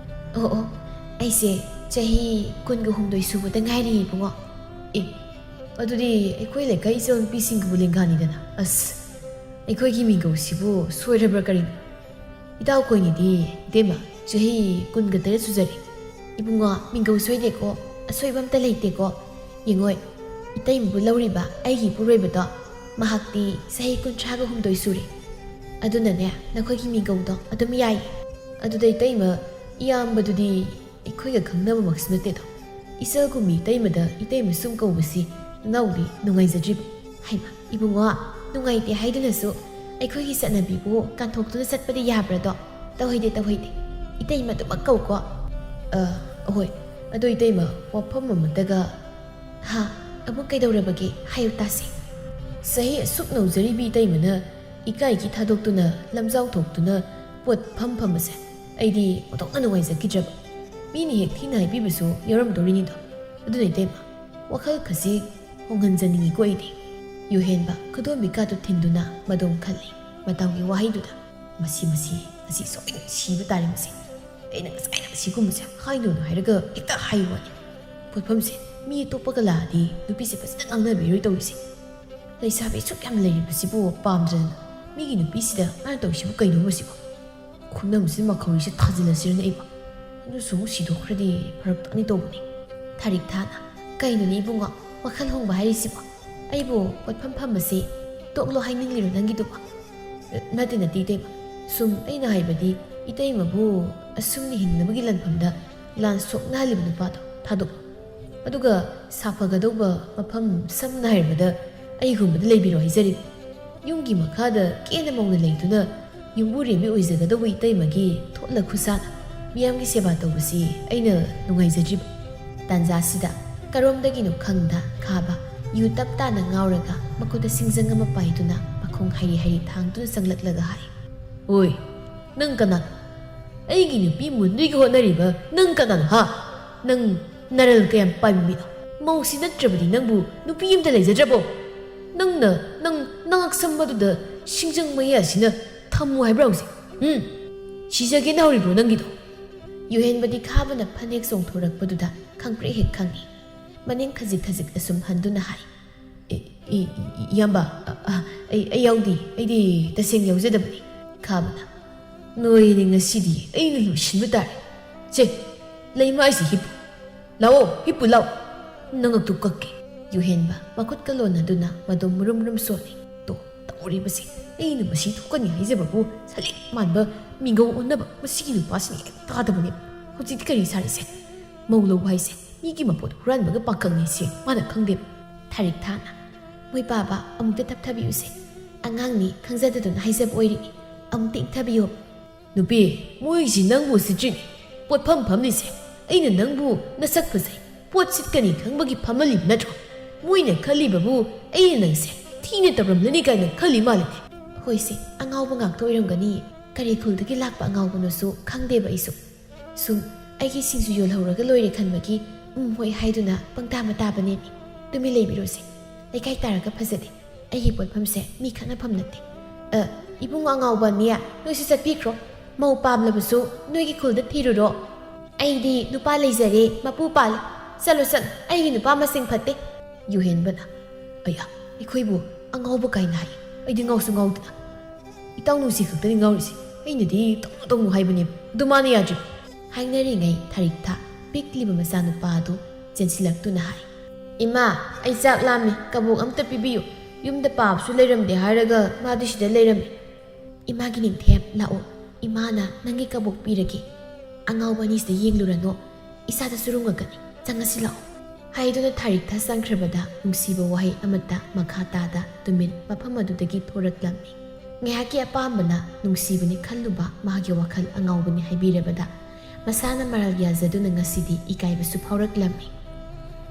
ꯑꯣ, ꯑꯣ, ꯑꯩꯁꯦ ꯆꯍꯤ ꯀꯨꯟꯒ ꯍꯨꯝꯗꯣꯏ ꯁꯨꯕꯗ ꯉꯥꯏꯔꯤ, ꯏꯕꯨꯡꯉꯣ꯫ ꯑꯦ, ꯑꯗꯨꯗꯤ ꯑꯩꯈꯣꯏ ꯂꯩꯀꯥꯏ ꯏꯆꯜꯅꯨꯄꯤꯁꯤꯡꯒꯕꯨ ꯂꯦꯡꯒꯥꯅꯤꯗꯅ꯫ ꯑꯁ, ꯑꯩꯈꯣꯏꯒꯤ ꯃꯤꯡꯒꯧꯁꯤꯕꯨ ꯁꯣꯏꯔꯕ꯭ꯔꯥ ꯀꯔꯤꯅꯣ? ꯏꯇꯥꯎꯈꯣꯏꯅꯤꯗꯤ, ꯏꯇꯩꯃ, ꯆꯍꯤ ꯀꯨꯟꯒ ꯇꯔꯦꯠ ꯁꯨꯖꯔꯦ꯫ ꯏꯕꯨꯡꯉꯣ, ꯃꯤꯡꯒꯧ ꯁꯣꯏꯗꯦꯀꯣ? ꯑꯁꯣꯏꯕ ꯑꯝꯇ ꯂꯩꯇꯦꯀꯣ? ꯌꯦꯡꯉꯣꯏ, ꯏꯇꯩꯃꯕꯨ ꯂꯧꯔꯤꯕ ꯑꯩꯒꯤ ꯏꯄꯨꯔꯣꯏꯕꯗꯣ, ꯃꯍꯥꯛꯇꯤ ꯆꯍꯤ ꯀꯨꯟꯊ꯭ꯔꯥꯒ ꯍꯨꯝꯗꯣꯏ ꯁꯨꯔꯦ꯫ ꯑꯗꯨꯅꯅꯦ, ꯅꯈꯣꯏꯒꯤ ꯃꯤꯡꯒꯧꯗꯣ ꯑꯗꯨꯝ ꯌꯥꯏ꯫ ꯑꯗꯨꯗ ꯏꯇꯩꯃ, ꯏꯌꯥꯝꯕꯗꯨꯗꯤ ꯑꯩꯈꯣꯏꯒ ꯈꯪꯅꯕꯃꯛꯁꯨ ꯅꯠꯇꯦꯗꯣ꯫ ꯏꯆꯜꯒꯨꯝꯕꯤ ꯏꯇꯩꯃꯗ ꯏꯇꯩꯃ ꯁꯨꯝ ꯀꯧꯕꯁꯤ ꯅꯅꯥꯎꯗꯤ ꯅꯨꯡꯉꯥꯏꯖꯗ꯭ꯔꯤꯕ꯫ ꯍꯩꯃ, ꯏꯕꯨꯡꯉꯣ, ꯅꯨꯡꯉꯥꯏꯇꯦ ꯍꯥꯏꯗꯨꯅꯁꯨ ꯑꯩꯈꯣꯏꯒꯤ ꯆꯠꯅꯕꯤꯕꯨ ꯀꯥꯟꯊꯣꯛꯇꯨꯅ ꯆꯠꯄꯗꯤ ꯌꯥꯕ꯭ꯔꯥꯗꯣ? ꯇꯧꯍꯩꯗꯦ, ꯇꯧꯍꯩꯗꯦ꯫ ꯏꯇꯩꯃ ꯑꯗꯨꯃꯛ ꯀꯧꯀꯣ꯫ ꯑ, ꯑꯍꯣꯏ꯫ ꯑꯗꯣ ꯏꯇꯩꯃ, ꯋꯥꯐꯝ ꯑꯃꯇꯒ꯫ ꯍꯥ? ꯑꯃꯨꯛ ꯀꯩꯗꯧꯔꯕꯒꯦ? ꯍꯥꯏꯌꯨ ꯇꯥꯁꯦ꯫ ꯆꯍꯤ ꯑꯁꯨꯛ ꯅꯧꯖꯔꯤꯕꯤ ꯏꯇꯩꯃꯅ ꯏꯀꯥꯏꯒꯤ ꯊꯥꯗꯣꯛꯇꯨꯅ ꯂꯝꯖꯥꯎ ꯊꯣꯛꯇꯨꯅ ꯄꯣꯠ ꯐꯝ ꯐꯝꯕꯁꯦ ꯑꯩꯗꯤ ꯑꯣꯟꯊꯣꯛꯅ ꯅꯨꯡꯉꯥꯏꯖꯈꯤꯗ꯭ꯔꯕ꯫ ꯃꯤꯅ ꯍꯦꯛ ꯊꯤꯅ ꯍꯥꯏꯕꯤꯕꯁꯨ ꯌꯥꯎꯔꯝꯗꯧꯔꯤꯅꯤꯗꯣ꯫ ꯑꯗꯨꯅ ꯏꯇꯩꯃ, ꯋꯥꯈꯜ ꯈꯖꯤꯛ ꯍꯣꯡꯍꯟꯖꯅꯤꯡꯉꯤꯀꯣ ꯑꯩꯗꯤ꯫ ꯌꯨꯍꯦꯟꯕ ꯈꯨꯗꯣꯝꯕꯤ ꯀꯥꯗꯨ ꯊꯤꯟꯗꯨꯅ ꯃꯗꯣꯝ ꯈꯜꯂꯤ꯫ ꯃꯇꯝꯒꯤ ꯋꯥꯍꯩꯗꯨꯗ, "ꯃꯁꯤ, ꯃꯁꯤ, ꯃꯁꯤ ꯁꯣꯏꯗꯅ ꯁꯤꯕ ꯇꯥꯔꯦ ꯃꯁꯤ꯫ ꯑꯩꯅ ꯉꯁꯥꯏꯅ ꯁꯤꯒꯨꯝꯕꯁꯦ ꯍꯥꯏꯅꯨꯅ ꯍꯥꯏꯔꯒ ꯍꯦꯛꯇ ꯍꯥꯏꯕ ꯋꯥꯅꯤ꯫ ꯄꯣꯠꯐꯝꯁꯦ ꯃꯤ ꯑꯇꯣꯞꯄꯒ ꯂꯥꯛꯑꯗꯤ ꯅꯨꯄꯤꯁꯦ ꯐꯖꯅ ꯉꯥꯡꯅꯕꯤꯔꯣꯏ ꯇꯧꯔꯤꯁꯦ꯫ ꯂꯩꯁꯥꯕꯤ ꯑꯁꯨꯛ ꯌꯥꯝ ꯂꯩꯔꯤꯕꯁꯤꯕꯨ ꯄꯥꯝꯗ꯭ꯔꯗꯅ ꯃꯤꯒꯤ ꯅꯨꯄꯤꯁꯤꯗ ꯃꯥꯅ ꯇꯧꯔꯤꯁꯤꯕꯨ ꯀꯩꯅꯣꯕ ꯁꯤꯕꯣ?" ꯈꯨꯅꯝꯁꯤꯗ ꯃꯈꯧꯔꯤꯁꯦ ꯊꯥꯖꯤꯜꯂꯁꯤꯔꯅ ꯑꯩꯕꯣ꯫ ꯑꯗꯨꯁꯨ ꯑꯃꯨꯛ ꯁꯤꯗꯣꯛꯈ꯭ꯔꯗꯤ ꯐꯔꯛ ꯇꯥꯅꯤ ꯇꯧꯕꯅꯤ꯫ ꯊꯥꯔꯤꯛ ꯊꯥꯅ, "ꯀꯩꯅꯣꯅꯦ ꯏꯕꯨꯡꯉꯣ, ꯋꯥꯈꯜ ꯍꯣꯡꯕ ꯍꯥꯏꯔꯤꯁꯤꯕꯣ? ꯑꯩꯕꯨ ꯄꯣꯠꯐꯝ ꯐꯝꯕꯁꯤ ꯇꯣꯛꯂꯣ ꯍꯥꯏꯅꯤꯡꯂꯤꯔꯣ ꯅꯪꯒꯤꯗꯨꯕꯣ?" "ꯅꯠꯇꯦ, ꯅꯠꯇꯦ ꯏꯇꯩꯃ꯫ ꯁꯨꯝ ꯑꯩꯅ ꯍꯥꯏꯕꯗꯤ ꯏꯇꯩꯃꯕꯨ ꯑꯁꯨꯝꯅ ꯍꯤꯡꯅꯕꯒꯤ ꯂꯥꯟꯐꯝꯗ ꯂꯥꯟ ꯁꯣꯛꯅꯍꯜꯂꯤꯕ ꯅꯨꯄꯥꯗꯣ ꯊꯥꯗꯣꯛꯂꯣ꯫ ꯑꯗꯨꯒ ꯁꯥꯐꯒꯗꯧꯕ ꯃꯐꯝ, ꯁꯝꯅ ꯍꯥꯏꯔꯕꯗ ꯑꯩꯒꯨꯝꯕꯗ ꯂꯩꯕꯤꯔꯣ ꯍꯥꯏꯖꯔꯤꯕ꯫ ꯌꯨꯝꯒꯤ ꯃꯈꯥꯗ ꯀꯦꯅ ꯃꯧꯅ ꯂꯩꯗꯨꯅ ꯌꯨꯝꯕꯨꯔꯦꯝꯕꯤ ꯑꯣꯏꯖꯒꯗꯧꯕ ꯏꯇꯩꯃꯒꯤ ꯊꯣꯠꯂ ꯈꯨꯠꯁꯥꯅ ꯃꯤꯌꯥꯝꯒꯤ ꯁꯦꯕꯥ ꯇꯧꯕꯁꯤ ꯑꯩꯅ ꯅꯨꯡꯉꯥꯏꯖꯗ꯭ꯔꯤꯕ꯫ ꯇꯥꯟꯖꯥꯁꯤꯗ ꯀꯔꯣꯝꯗꯒꯤꯅꯣ ꯈꯪꯗ ꯈꯥꯕ ꯌꯨ ꯇꯞ ꯇꯥꯅ ꯉꯥꯎꯔꯒ ꯃꯈꯨꯠꯇ ꯁꯤꯡꯖꯪ ꯑꯃ ꯄꯥꯏꯗꯨꯅ ꯃꯈꯣꯡ ꯍꯥꯏꯔꯤ ꯍꯥꯏꯔꯤ ꯊꯥꯡꯗꯨꯅ ꯆꯪꯂꯛꯂꯒ ꯍꯥꯏ, "ꯑꯣꯏ, ꯅꯪ ꯀꯅꯥꯅꯣ? ꯑꯩꯒꯤ ꯅꯨꯄꯤ ꯃꯨꯟꯗꯨꯒꯤ ꯍꯣꯠꯅꯔꯤꯕ ꯅꯪ ꯀꯅꯥꯅꯣ, ꯍꯥ? ꯅꯪ ꯅꯔꯜ ꯀꯌꯥꯝ ꯄꯥꯏꯕ ꯃꯤꯅꯣ? ꯃꯧꯁꯤ ꯅꯠꯇ꯭ꯔꯕꯗꯤ ꯅꯪꯕꯨ ꯅꯨꯄꯤ ꯑꯝꯇ ꯂꯩꯖꯗ꯭ꯔꯕꯣ? ꯅꯪꯅ ꯅꯪ ꯅꯉꯛꯁꯝ ꯑꯗꯨꯗ ꯁꯤꯡꯖꯪ ꯃꯌꯥꯁꯤꯅ ꯊꯝꯃꯨ ꯍꯥꯏꯕ꯭ꯔꯥ ꯍꯧꯖꯤꯛ? ꯎꯝ? ꯁꯤꯖꯒꯦꯅ ꯍꯧꯔꯤꯕ꯭ꯔꯣ ꯅꯪꯒꯤꯗꯣ? ꯌꯨꯍꯦꯟꯕꯗꯤ ꯈꯥꯕꯅ ꯐꯅꯦꯛ ꯆꯣꯡꯊꯣꯔꯛꯄꯗꯨꯗ ꯈꯪꯄ꯭ꯔꯦꯛ ꯍꯦꯛ ꯈꯪꯉꯤ꯫ ꯃꯅꯤꯡ ꯈꯖꯤꯛ ꯈꯖꯤꯛ ꯑꯁꯨꯝ ꯍꯟꯗꯨꯅ ꯍꯥꯏ, "ꯏ-, ꯏ-, ꯏ-, ꯏꯌꯥꯝꯕ, ꯑ, ꯑ, ꯑꯩ, ꯑꯩ ꯌꯥꯎꯗꯦ, ꯑꯩꯗꯤ ꯇꯁꯦꯡꯅ ꯌꯥꯎꯖꯗꯕꯅꯤ꯫" ꯈꯥꯕꯅ, "ꯅꯣꯏꯅꯤ ꯉꯁꯤꯗꯤ ꯑꯩꯅ ꯂꯣꯏꯁꯤꯟꯕ ꯇꯥꯔꯦ꯫ ꯁꯦ, ꯂꯩꯃꯥꯏꯁꯤ ꯍꯤꯞꯄꯨ꯫ ꯂꯥꯛꯑꯣ, ꯍꯤꯞꯄꯨ ꯂꯥꯛꯑꯣ꯫ ꯅꯉꯛꯇꯨ ꯀꯛꯀꯦ꯫" ꯌꯨꯍꯦꯟꯕ ꯃꯈꯨꯠꯀ ꯂꯣꯟꯅꯗꯨꯅ ꯃꯗꯣ ꯃꯨꯔꯨꯝ ꯃꯨꯔꯨꯝ ꯁꯣꯜꯂꯤ꯫ "ꯇꯣ, ꯇꯧꯔꯤꯕꯁꯤ, ꯑꯩꯅ ꯃꯁꯤ ꯊꯣꯛꯀꯅꯤ ꯍꯥꯏꯖꯕꯕꯨ ꯁꯂꯤꯛ ꯃꯥꯟꯕ ꯃꯤꯡꯒꯧ ꯑꯣꯟꯅꯕ ꯃꯁꯤꯒꯤ ꯅꯨꯄꯥꯁꯤꯅ ꯍꯦꯛ ꯇꯥꯗꯕꯅꯦ꯫ ꯍꯧꯖꯤꯛꯇꯤ ꯀꯔꯤ ꯁꯥꯔꯤꯁꯦ? ꯃꯧ ꯂꯧꯕ ꯍꯥꯏꯁꯦ ꯃꯤꯒꯤ ꯃꯄꯣꯠ ꯍꯨꯔꯥꯟꯕꯒ ꯄꯥꯈꯪꯅꯤ ꯁꯦ ꯃꯥꯅ ꯈꯪꯗꯦꯕ꯫" ꯊꯥꯔꯤꯛ ꯊꯥꯅ, "ꯃꯣꯏ ꯄꯥꯕ ꯑꯃꯨꯛꯇ ꯇꯞꯊꯕꯤꯌꯨꯁꯦ꯫ ꯑꯉꯥꯡꯅꯤ, ꯈꯪꯖꯗꯗꯨꯅ ꯍꯥꯏꯖꯕ ꯑꯣꯏꯔꯤꯅꯤ꯫ ꯑꯃꯨꯛꯇ ꯏꯪꯊꯕꯤꯌꯣ꯫" "ꯅꯨꯄꯤ, ꯃꯣꯏꯁꯤ ꯅꯪꯕꯨ ꯎꯁꯤꯠꯇ꯭ꯔꯤꯅꯤ꯫ ꯄꯣꯠꯐꯝ ꯐꯝꯂꯤꯁꯦ ꯑꯩꯅ ꯅꯪꯕꯨ ꯅꯁꯛ ꯐꯖꯩ, ꯄꯣꯠ ꯁꯤꯠꯀꯅꯤ ꯈꯪꯕꯒꯤ ꯐꯝꯍꯜꯂꯤꯕ ꯅꯠꯇ꯭ꯔꯣ? ꯃꯣꯏꯅ ꯈꯜꯂꯤꯕꯕꯨ ꯑꯩꯅ ꯅꯪꯁꯦ ꯊꯤꯅ ꯇꯧꯔꯝꯂꯅꯤ ꯀꯥꯏꯅ ꯈꯜꯂꯤ ꯃꯥꯜꯂꯤꯅꯦ꯫" "ꯍꯣꯏꯁꯦ, ꯑꯉꯥꯎꯕ ꯉꯥꯛꯇ ꯑꯣꯏꯔꯝꯒꯅꯤ꯫ ꯀꯔꯤ ꯈꯨꯜꯗꯒꯤ ꯂꯥꯛꯄ ꯑꯉꯥꯎꯕꯅꯣꯁꯨ ꯈꯪꯗꯦꯕ ꯑꯩꯁꯨ꯫ ꯁꯨꯝ ꯑꯩꯒꯤ ꯁꯤꯡꯖꯨ ꯌꯣꯜꯍꯧꯔꯒ ꯂꯣꯏꯔꯦ ꯈꯟꯕꯒꯤ ꯎꯝ ꯍꯣꯏ ꯍꯥꯏꯗꯨꯅ ꯄꯪꯇꯥ ꯃꯇꯥꯕꯅꯦꯃꯤ꯫ ꯇꯨꯃꯤꯟ ꯂꯩꯕꯤꯔꯣꯁꯦ꯫ ꯂꯩꯀꯥꯏ ꯇꯥꯔꯒ ꯐꯖꯗꯦ꯫ ꯑꯩꯒꯤ ꯄꯣꯠꯐꯝꯁꯦ ꯃꯤ ꯈꯠꯅꯐꯝ ꯅꯠꯇꯦ꯫" "ꯑ, ꯏꯕꯨꯡ ꯑꯉꯥꯎꯕ ꯑꯅꯤ, ꯅꯣꯏꯁꯨ ꯆꯠꯄꯤꯈ꯭ꯔꯣ꯫ ꯃꯧ ꯄꯥꯝꯂꯕꯁꯨ ꯅꯣꯏꯒꯤ ꯈꯨꯜꯗ ꯊꯤꯔꯨꯔꯣ꯫ ꯑꯩꯗꯤ ꯅꯨꯄꯥ ꯂꯩꯖꯔꯦ, ꯃꯄꯨ ꯄꯥꯜꯂꯦ꯫ ꯆꯠꯂꯣ, ꯆꯠꯂꯣ, ꯑꯩꯒꯤ ꯅꯨꯄꯥ ꯃꯁꯤꯡ ꯐꯠꯇꯦ꯫" ꯌꯨꯍꯦꯟꯕꯅ, "ꯑꯌꯥ, ꯑꯩꯈꯣꯏꯕꯨ ꯑꯉꯥꯎꯕ ꯀꯥꯏꯅ ꯍꯥꯏ꯫ ꯑꯩꯗꯤ ꯉꯥꯎꯁꯨ ꯉꯥꯎꯗꯅ꯫ ꯏꯇꯥꯎ ꯅꯨꯡꯁꯤ ꯈꯛꯇꯅꯤ ꯉꯥꯎꯔꯤꯁꯦ꯫ ꯑꯩꯅꯗꯤ ꯇꯧꯅꯨ, ꯇꯧꯅꯨ ꯍꯥꯏꯕꯅꯦꯕ꯫ ꯑꯗꯨ ꯃꯥꯅ ꯌꯥꯗ꯭ꯔꯤꯕ꯫" ꯍꯥꯏꯅꯔꯤꯉꯩ ꯊꯥꯔꯤꯛꯊꯥ ꯄꯤꯛꯂꯤꯕ ꯃꯆꯥꯅꯨꯄꯥ ꯑꯗꯨ ꯆꯦꯟꯁꯤꯜꯂꯛꯇꯨꯅ ꯍꯥꯏ, "ꯏꯃꯥ, ꯑꯩ ꯆꯥꯛ ꯂꯥꯝꯃꯤ, ꯀꯕꯣꯛ ꯑꯝꯇ ꯄꯤꯕꯤꯌꯨ꯫ ꯌꯨꯝꯗ ꯄꯥꯕꯁꯨ ꯂꯩꯔꯝꯗꯦ ꯍꯥꯏꯔꯒ ꯃꯥꯗꯤ ꯁꯤꯗ ꯂꯩꯔꯝꯃꯤ꯫" "ꯏꯃꯥꯒꯤ ꯅꯤꯡꯊꯦꯝ, ꯂꯥꯛꯑꯣ, ꯏꯃꯥꯅ ꯅꯪꯒꯤ ꯀꯕꯣꯛ ꯄꯤꯔꯒꯦ꯫ ꯑꯉꯥꯎꯕ ꯑꯅꯤꯁꯤꯗ ꯌꯦꯡꯂꯨꯔꯅꯣ, ꯏꯁꯥꯗ ꯁꯨꯔꯨꯡꯉꯒꯅꯤ꯫ ꯆꯪꯉꯁꯤ ꯂꯥꯛꯑꯣ꯫" ꯍꯥꯏꯗꯨꯅ ꯊꯥꯔꯤꯛꯊꯥ ꯆꯪꯈ꯭ꯔꯕꯗ ꯅꯨꯡꯁꯤꯕ ꯋꯥꯍꯩ ꯑꯃꯠꯇ ꯃꯈꯥ ꯇꯥꯗ ꯇꯨꯃꯤꯟ ꯃꯐꯝ ꯑꯗꯨꯗꯒꯤ ꯊꯣꯔꯛꯂꯝꯃꯤ꯫ ꯉꯥꯏꯍꯥꯛꯀꯤ ꯑꯄꯥꯝꯕꯅ ꯅꯨꯡꯁꯤꯕꯅꯤ ꯈꯜꯂꯨꯕ ꯃꯥꯒꯤ ꯋꯥꯈꯜ ꯑꯉꯥꯎꯕꯅꯤ ꯍꯥꯏꯕꯤꯔꯕꯗ ꯃꯁꯥꯅ ꯃꯔꯥꯜ ꯌꯥꯖꯗꯨꯅ ꯉꯁꯤꯗꯤ ꯏꯀꯥꯏꯕꯁꯨ ꯐꯥꯎꯔꯛꯂꯝꯃꯤ꯫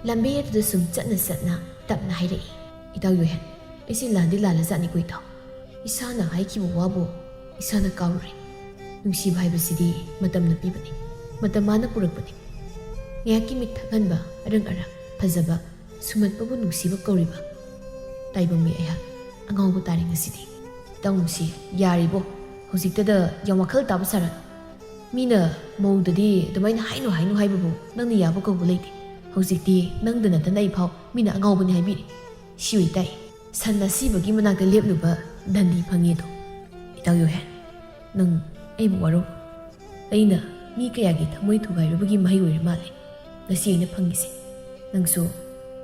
ꯂꯝꯕꯤ ꯑꯗꯨꯗ ꯁꯨꯝ ꯆꯠꯅ ꯆꯠꯅ ꯇꯞꯅ ꯍꯥꯏꯔꯛꯏ, "ꯏꯇꯥꯎ ꯌꯨꯍꯦꯟ, ꯑꯩꯁꯦ ꯂꯥꯟꯗꯤ ꯂꯥꯜꯂꯖꯥꯠꯅꯤꯀꯣ ꯏꯇꯥꯎ꯫ ꯏꯁꯥꯅ ꯍꯥꯏꯈꯤꯕ ꯋꯥꯕꯨ ꯏꯁꯥꯅ ꯀꯥꯎꯔꯨꯔꯦ꯫ ꯅꯨꯡꯁꯤꯕ ꯍꯥꯏꯕꯁꯤꯗꯤ ꯃꯇꯝꯅ ꯄꯤꯕꯅꯤ, ꯃꯇꯝ ꯃꯥꯅ ꯄꯨꯔꯛꯄꯅꯤ꯫" ꯉꯥꯏꯍꯥꯛꯀꯤ ꯃꯤꯠ ꯊꯛꯍꯟꯕ ꯑꯔꯪ ꯑꯔꯪ ꯐꯖꯕ, ꯁꯨꯝꯍꯠꯄꯕꯨ ꯅꯨꯡꯁꯤꯕ ꯀꯧꯔꯤꯕ꯫ ꯇꯥꯏꯕꯪ ꯃꯤ ꯑꯩꯍꯥꯛ ꯑꯉꯥꯎꯕ ꯇꯥꯔꯦ ꯉꯁꯤꯗꯤ꯫ ꯏꯇꯥꯎ ꯅꯨꯡꯁꯤ, ꯌꯥꯔꯤꯕꯣ, ꯍꯧꯖꯤꯛꯇꯗ ꯌꯥꯝ ꯋꯥꯈꯜ ꯇꯥꯕ ꯁꯥꯔꯛ꯫ ꯃꯤꯅ ꯃꯧꯗꯗꯤ ꯑꯗꯨꯃꯥꯏꯅ ꯍꯥꯏꯅꯨ ꯍꯥꯏꯅꯨ ꯍꯥꯏꯕꯕꯨ ꯅꯪꯅ ꯌꯥꯕ ꯀꯧꯕ ꯂꯩꯇꯦ꯫ ꯍꯧꯖꯤꯛꯇꯤ ꯅꯪꯗ ꯅꯠꯇꯅ ꯑꯩ ꯐꯥꯎ ꯃꯤꯅ ꯑꯉꯥꯎꯕꯅꯤ ꯍꯥꯏꯕꯤꯔꯤ꯫ ꯁꯤ ꯑꯣꯏꯇꯥꯏ, ꯁꯟ ꯑꯁꯤꯕꯒꯤ ꯃꯅꯥꯛꯇ ꯂꯦꯞꯂꯨꯕ ꯗꯟꯗꯤ ꯐꯪꯉꯦꯗꯣ꯫ ꯏꯇꯥꯎ ꯌꯨꯍꯦꯟ, ꯅꯪ ꯑꯩꯕꯨ ꯋꯥꯔꯧ꯫ ꯑꯩꯅ ꯃꯤ ꯀꯌꯥꯒꯤ ꯊꯃꯣꯏ ꯊꯨꯒꯥꯏꯔꯨꯕꯒꯤ ꯃꯍꯩ ꯑꯣꯏꯔ ꯃꯥꯜꯂꯦ ꯉꯁꯤ ꯑꯩꯅ ꯐꯪꯉꯤꯁꯦ꯫ ꯅꯪꯁꯨ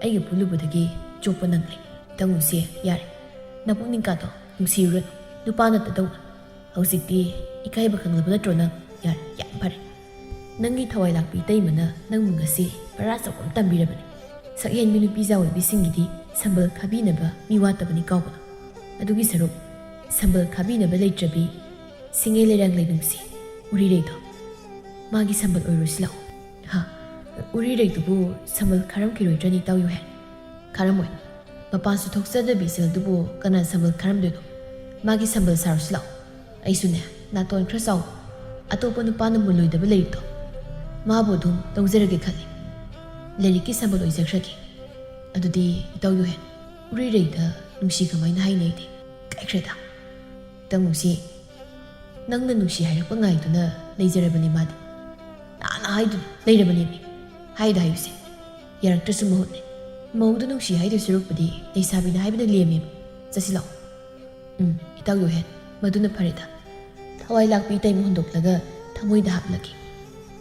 ꯑꯩꯒ ꯄꯨꯜꯂꯨꯕꯗꯒꯤ ꯆꯣꯞꯄ ꯅꯪꯂꯦ꯫ ꯏꯇꯥꯎ ꯅꯨꯡꯁꯤ, ꯌꯥꯔꯦ꯫ ꯅꯄꯨꯛꯅꯤꯡ ꯀꯥꯗꯣ ꯅꯨꯡꯁꯤꯔꯨꯔꯅꯨ꯫ ꯅꯨꯄꯥ ꯅꯠꯇꯗꯧꯅ꯫ ꯍꯧꯖꯤꯛꯇꯤ ꯏꯀꯥꯏꯕ ꯈꯪꯂꯕ ꯅꯠꯇ꯭ꯔꯣ ꯅꯪ? ꯌꯥꯔꯦ, ꯌꯥꯝ ꯐꯔꯦ꯫ ꯅꯪꯒꯤ ꯊꯋꯥꯏ ꯂꯥꯛꯄꯤ ꯏꯇꯩꯃꯅ ꯅꯪꯕꯨ ꯉꯁꯤ ꯄꯔꯥ ꯑꯆꯧꯕ ꯑꯃ ꯇꯝꯕꯤꯔꯕꯅꯤ꯫ ꯁꯛꯍꯦꯟꯕꯤ ꯅꯨꯄꯤ ꯖꯥꯑꯣꯏꯕꯤꯁꯤꯡꯒꯤꯗꯤ ꯁꯝꯕꯜ ꯈꯥꯕꯤꯅꯕ ꯃꯤ ꯋꯥꯠꯇꯕꯅꯤ ꯀꯥꯎꯒꯅꯨ꯫ ꯑꯗꯨꯒꯤ ꯁꯔꯨꯛ ꯁꯝꯕꯜ ꯈꯥꯕꯤꯅꯕ ꯂꯩꯇ꯭ꯔꯕꯤ ꯁꯤꯡꯉꯩ ꯂꯩꯔꯥꯡ ꯂꯩꯅꯨꯡꯁꯤ ꯎꯔꯤꯔꯩꯗꯣ, ꯃꯥꯒꯤ ꯁꯝꯕꯜ ꯑꯣꯏꯔꯨꯁꯤ ꯂꯥꯛꯑꯣ꯫ ꯍꯥ, ꯎꯔꯤꯔꯩꯗꯨꯕꯨ ꯁꯝꯕꯜ ꯈꯥꯔꯝꯈꯤꯔꯣꯏꯗ꯭ꯔꯅꯤ ꯏꯇꯥꯎ ꯌꯨꯍꯦꯟ? ꯈꯥꯔꯝꯃꯣꯏ꯫ ꯃꯄꯥꯟꯁꯨ ꯊꯣꯛꯆꯗꯕꯤ ꯁꯦꯜꯗꯨꯕꯨ ꯀꯅꯥ ꯁꯝꯕꯜ ꯈꯥꯔꯝꯗꯣꯏꯅꯣ? ꯃꯥꯒꯤ ꯁꯝꯕꯜ ꯁꯥꯔꯨꯁꯤ ꯂꯥꯛꯑꯣ꯫ ꯑꯩꯁꯨꯅꯦ, ꯅꯥꯇꯣꯟ ꯈꯔ ꯆꯥꯎꯕ ꯑꯇꯣꯞꯄ ꯅꯨꯄꯥꯅ ꯃꯨꯜꯂꯣꯏꯗꯕ ꯂꯩꯔꯤꯛꯇꯣ, ꯃꯥꯕꯨ ꯑꯗꯨꯝ ꯂꯧꯖꯔꯒꯦ ꯈꯜꯂꯤ꯫ ꯂꯥꯏꯔꯤꯛꯀꯤ ꯁꯝꯕꯜ ꯑꯣꯏꯖꯈ꯭ꯔꯒꯦ꯫ ꯑꯗꯨꯗꯤ ꯏꯇꯥꯎ ꯌꯨꯍꯦꯟ, ꯎꯔꯤꯔꯩꯗ ꯅꯨꯡꯁꯤ ꯀꯃꯥꯏꯅ ꯍꯥꯏꯅꯩꯗꯤ? ꯀꯥꯏꯈ꯭ꯔꯦꯗ꯫ ꯏꯇꯥꯎ ꯅꯨꯡꯁꯤ, ꯅꯪꯅ ꯅꯨꯡꯁꯤ ꯍꯥꯏꯔꯛꯄ ꯉꯥꯏꯗꯨꯅ ꯂꯩꯖꯔꯕꯅꯤ ꯃꯥꯗꯤ꯫ ꯅꯍꯥꯟꯅ ꯍꯥꯏꯗꯨꯅ ꯂꯩꯔꯕꯅꯦꯃꯤ꯫ ꯍꯥꯏꯗ ꯍꯥꯏꯌꯨꯁꯦ꯫ ꯌꯥꯔꯛꯇ꯭ꯔꯁꯨ ꯃꯍꯨꯠꯅꯦ꯫ ꯃꯧꯗ ꯅꯨꯡꯁꯤ ꯍꯥꯏꯗꯣꯏ ꯁꯔꯨꯛꯄꯨꯗꯤ ꯂꯩꯁꯥꯕꯤꯅ ꯍꯥꯏꯕꯅ ꯂꯦꯝꯃꯦꯕ꯫ ꯆꯠꯁꯤ ꯂꯥꯛꯑꯣ꯫ ꯎꯝ, ꯏꯇꯥꯎ ꯌꯨꯍꯦꯟ, ꯃꯗꯨꯅ ꯐꯔꯦꯗ꯫ ꯊꯋꯥꯏ ꯂꯥꯛꯄꯤ ꯏꯇꯩꯃ ꯍꯨꯟꯗꯣꯛꯂꯒ ꯊꯃꯣꯏꯗ ꯍꯥꯞꯂꯒꯦ꯫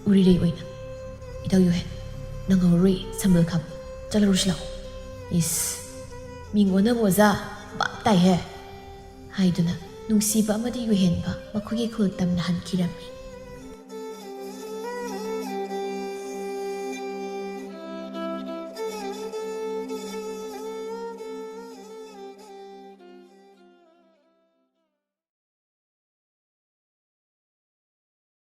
ꯎꯔꯤꯔꯩ ꯑꯣꯏꯅ꯫ ꯏꯇꯥꯎ ꯌꯨꯍꯦꯟ, ꯅꯪꯍꯧꯔꯣꯏ ꯁꯝꯕꯜ ꯈꯥꯕ꯫ ꯆꯠꯂꯔꯨꯁꯤ ꯂꯥꯛꯑꯣ꯫ ꯏꯁ, ꯃꯤꯡ ꯑꯣꯟꯅꯕ ꯑꯣꯖꯥ, ꯚꯥꯞ ꯇꯥꯏꯍꯦ꯫ ꯍꯥꯏꯗꯨꯅ ꯅꯨꯡꯁꯤꯕ ꯑꯃꯗꯤ ꯌꯨꯍꯦꯟꯕ ꯃꯈꯣꯏꯒꯤ ꯈꯨꯜ ꯇꯝꯅ ꯍꯟꯈꯤꯔꯝꯃꯤ꯫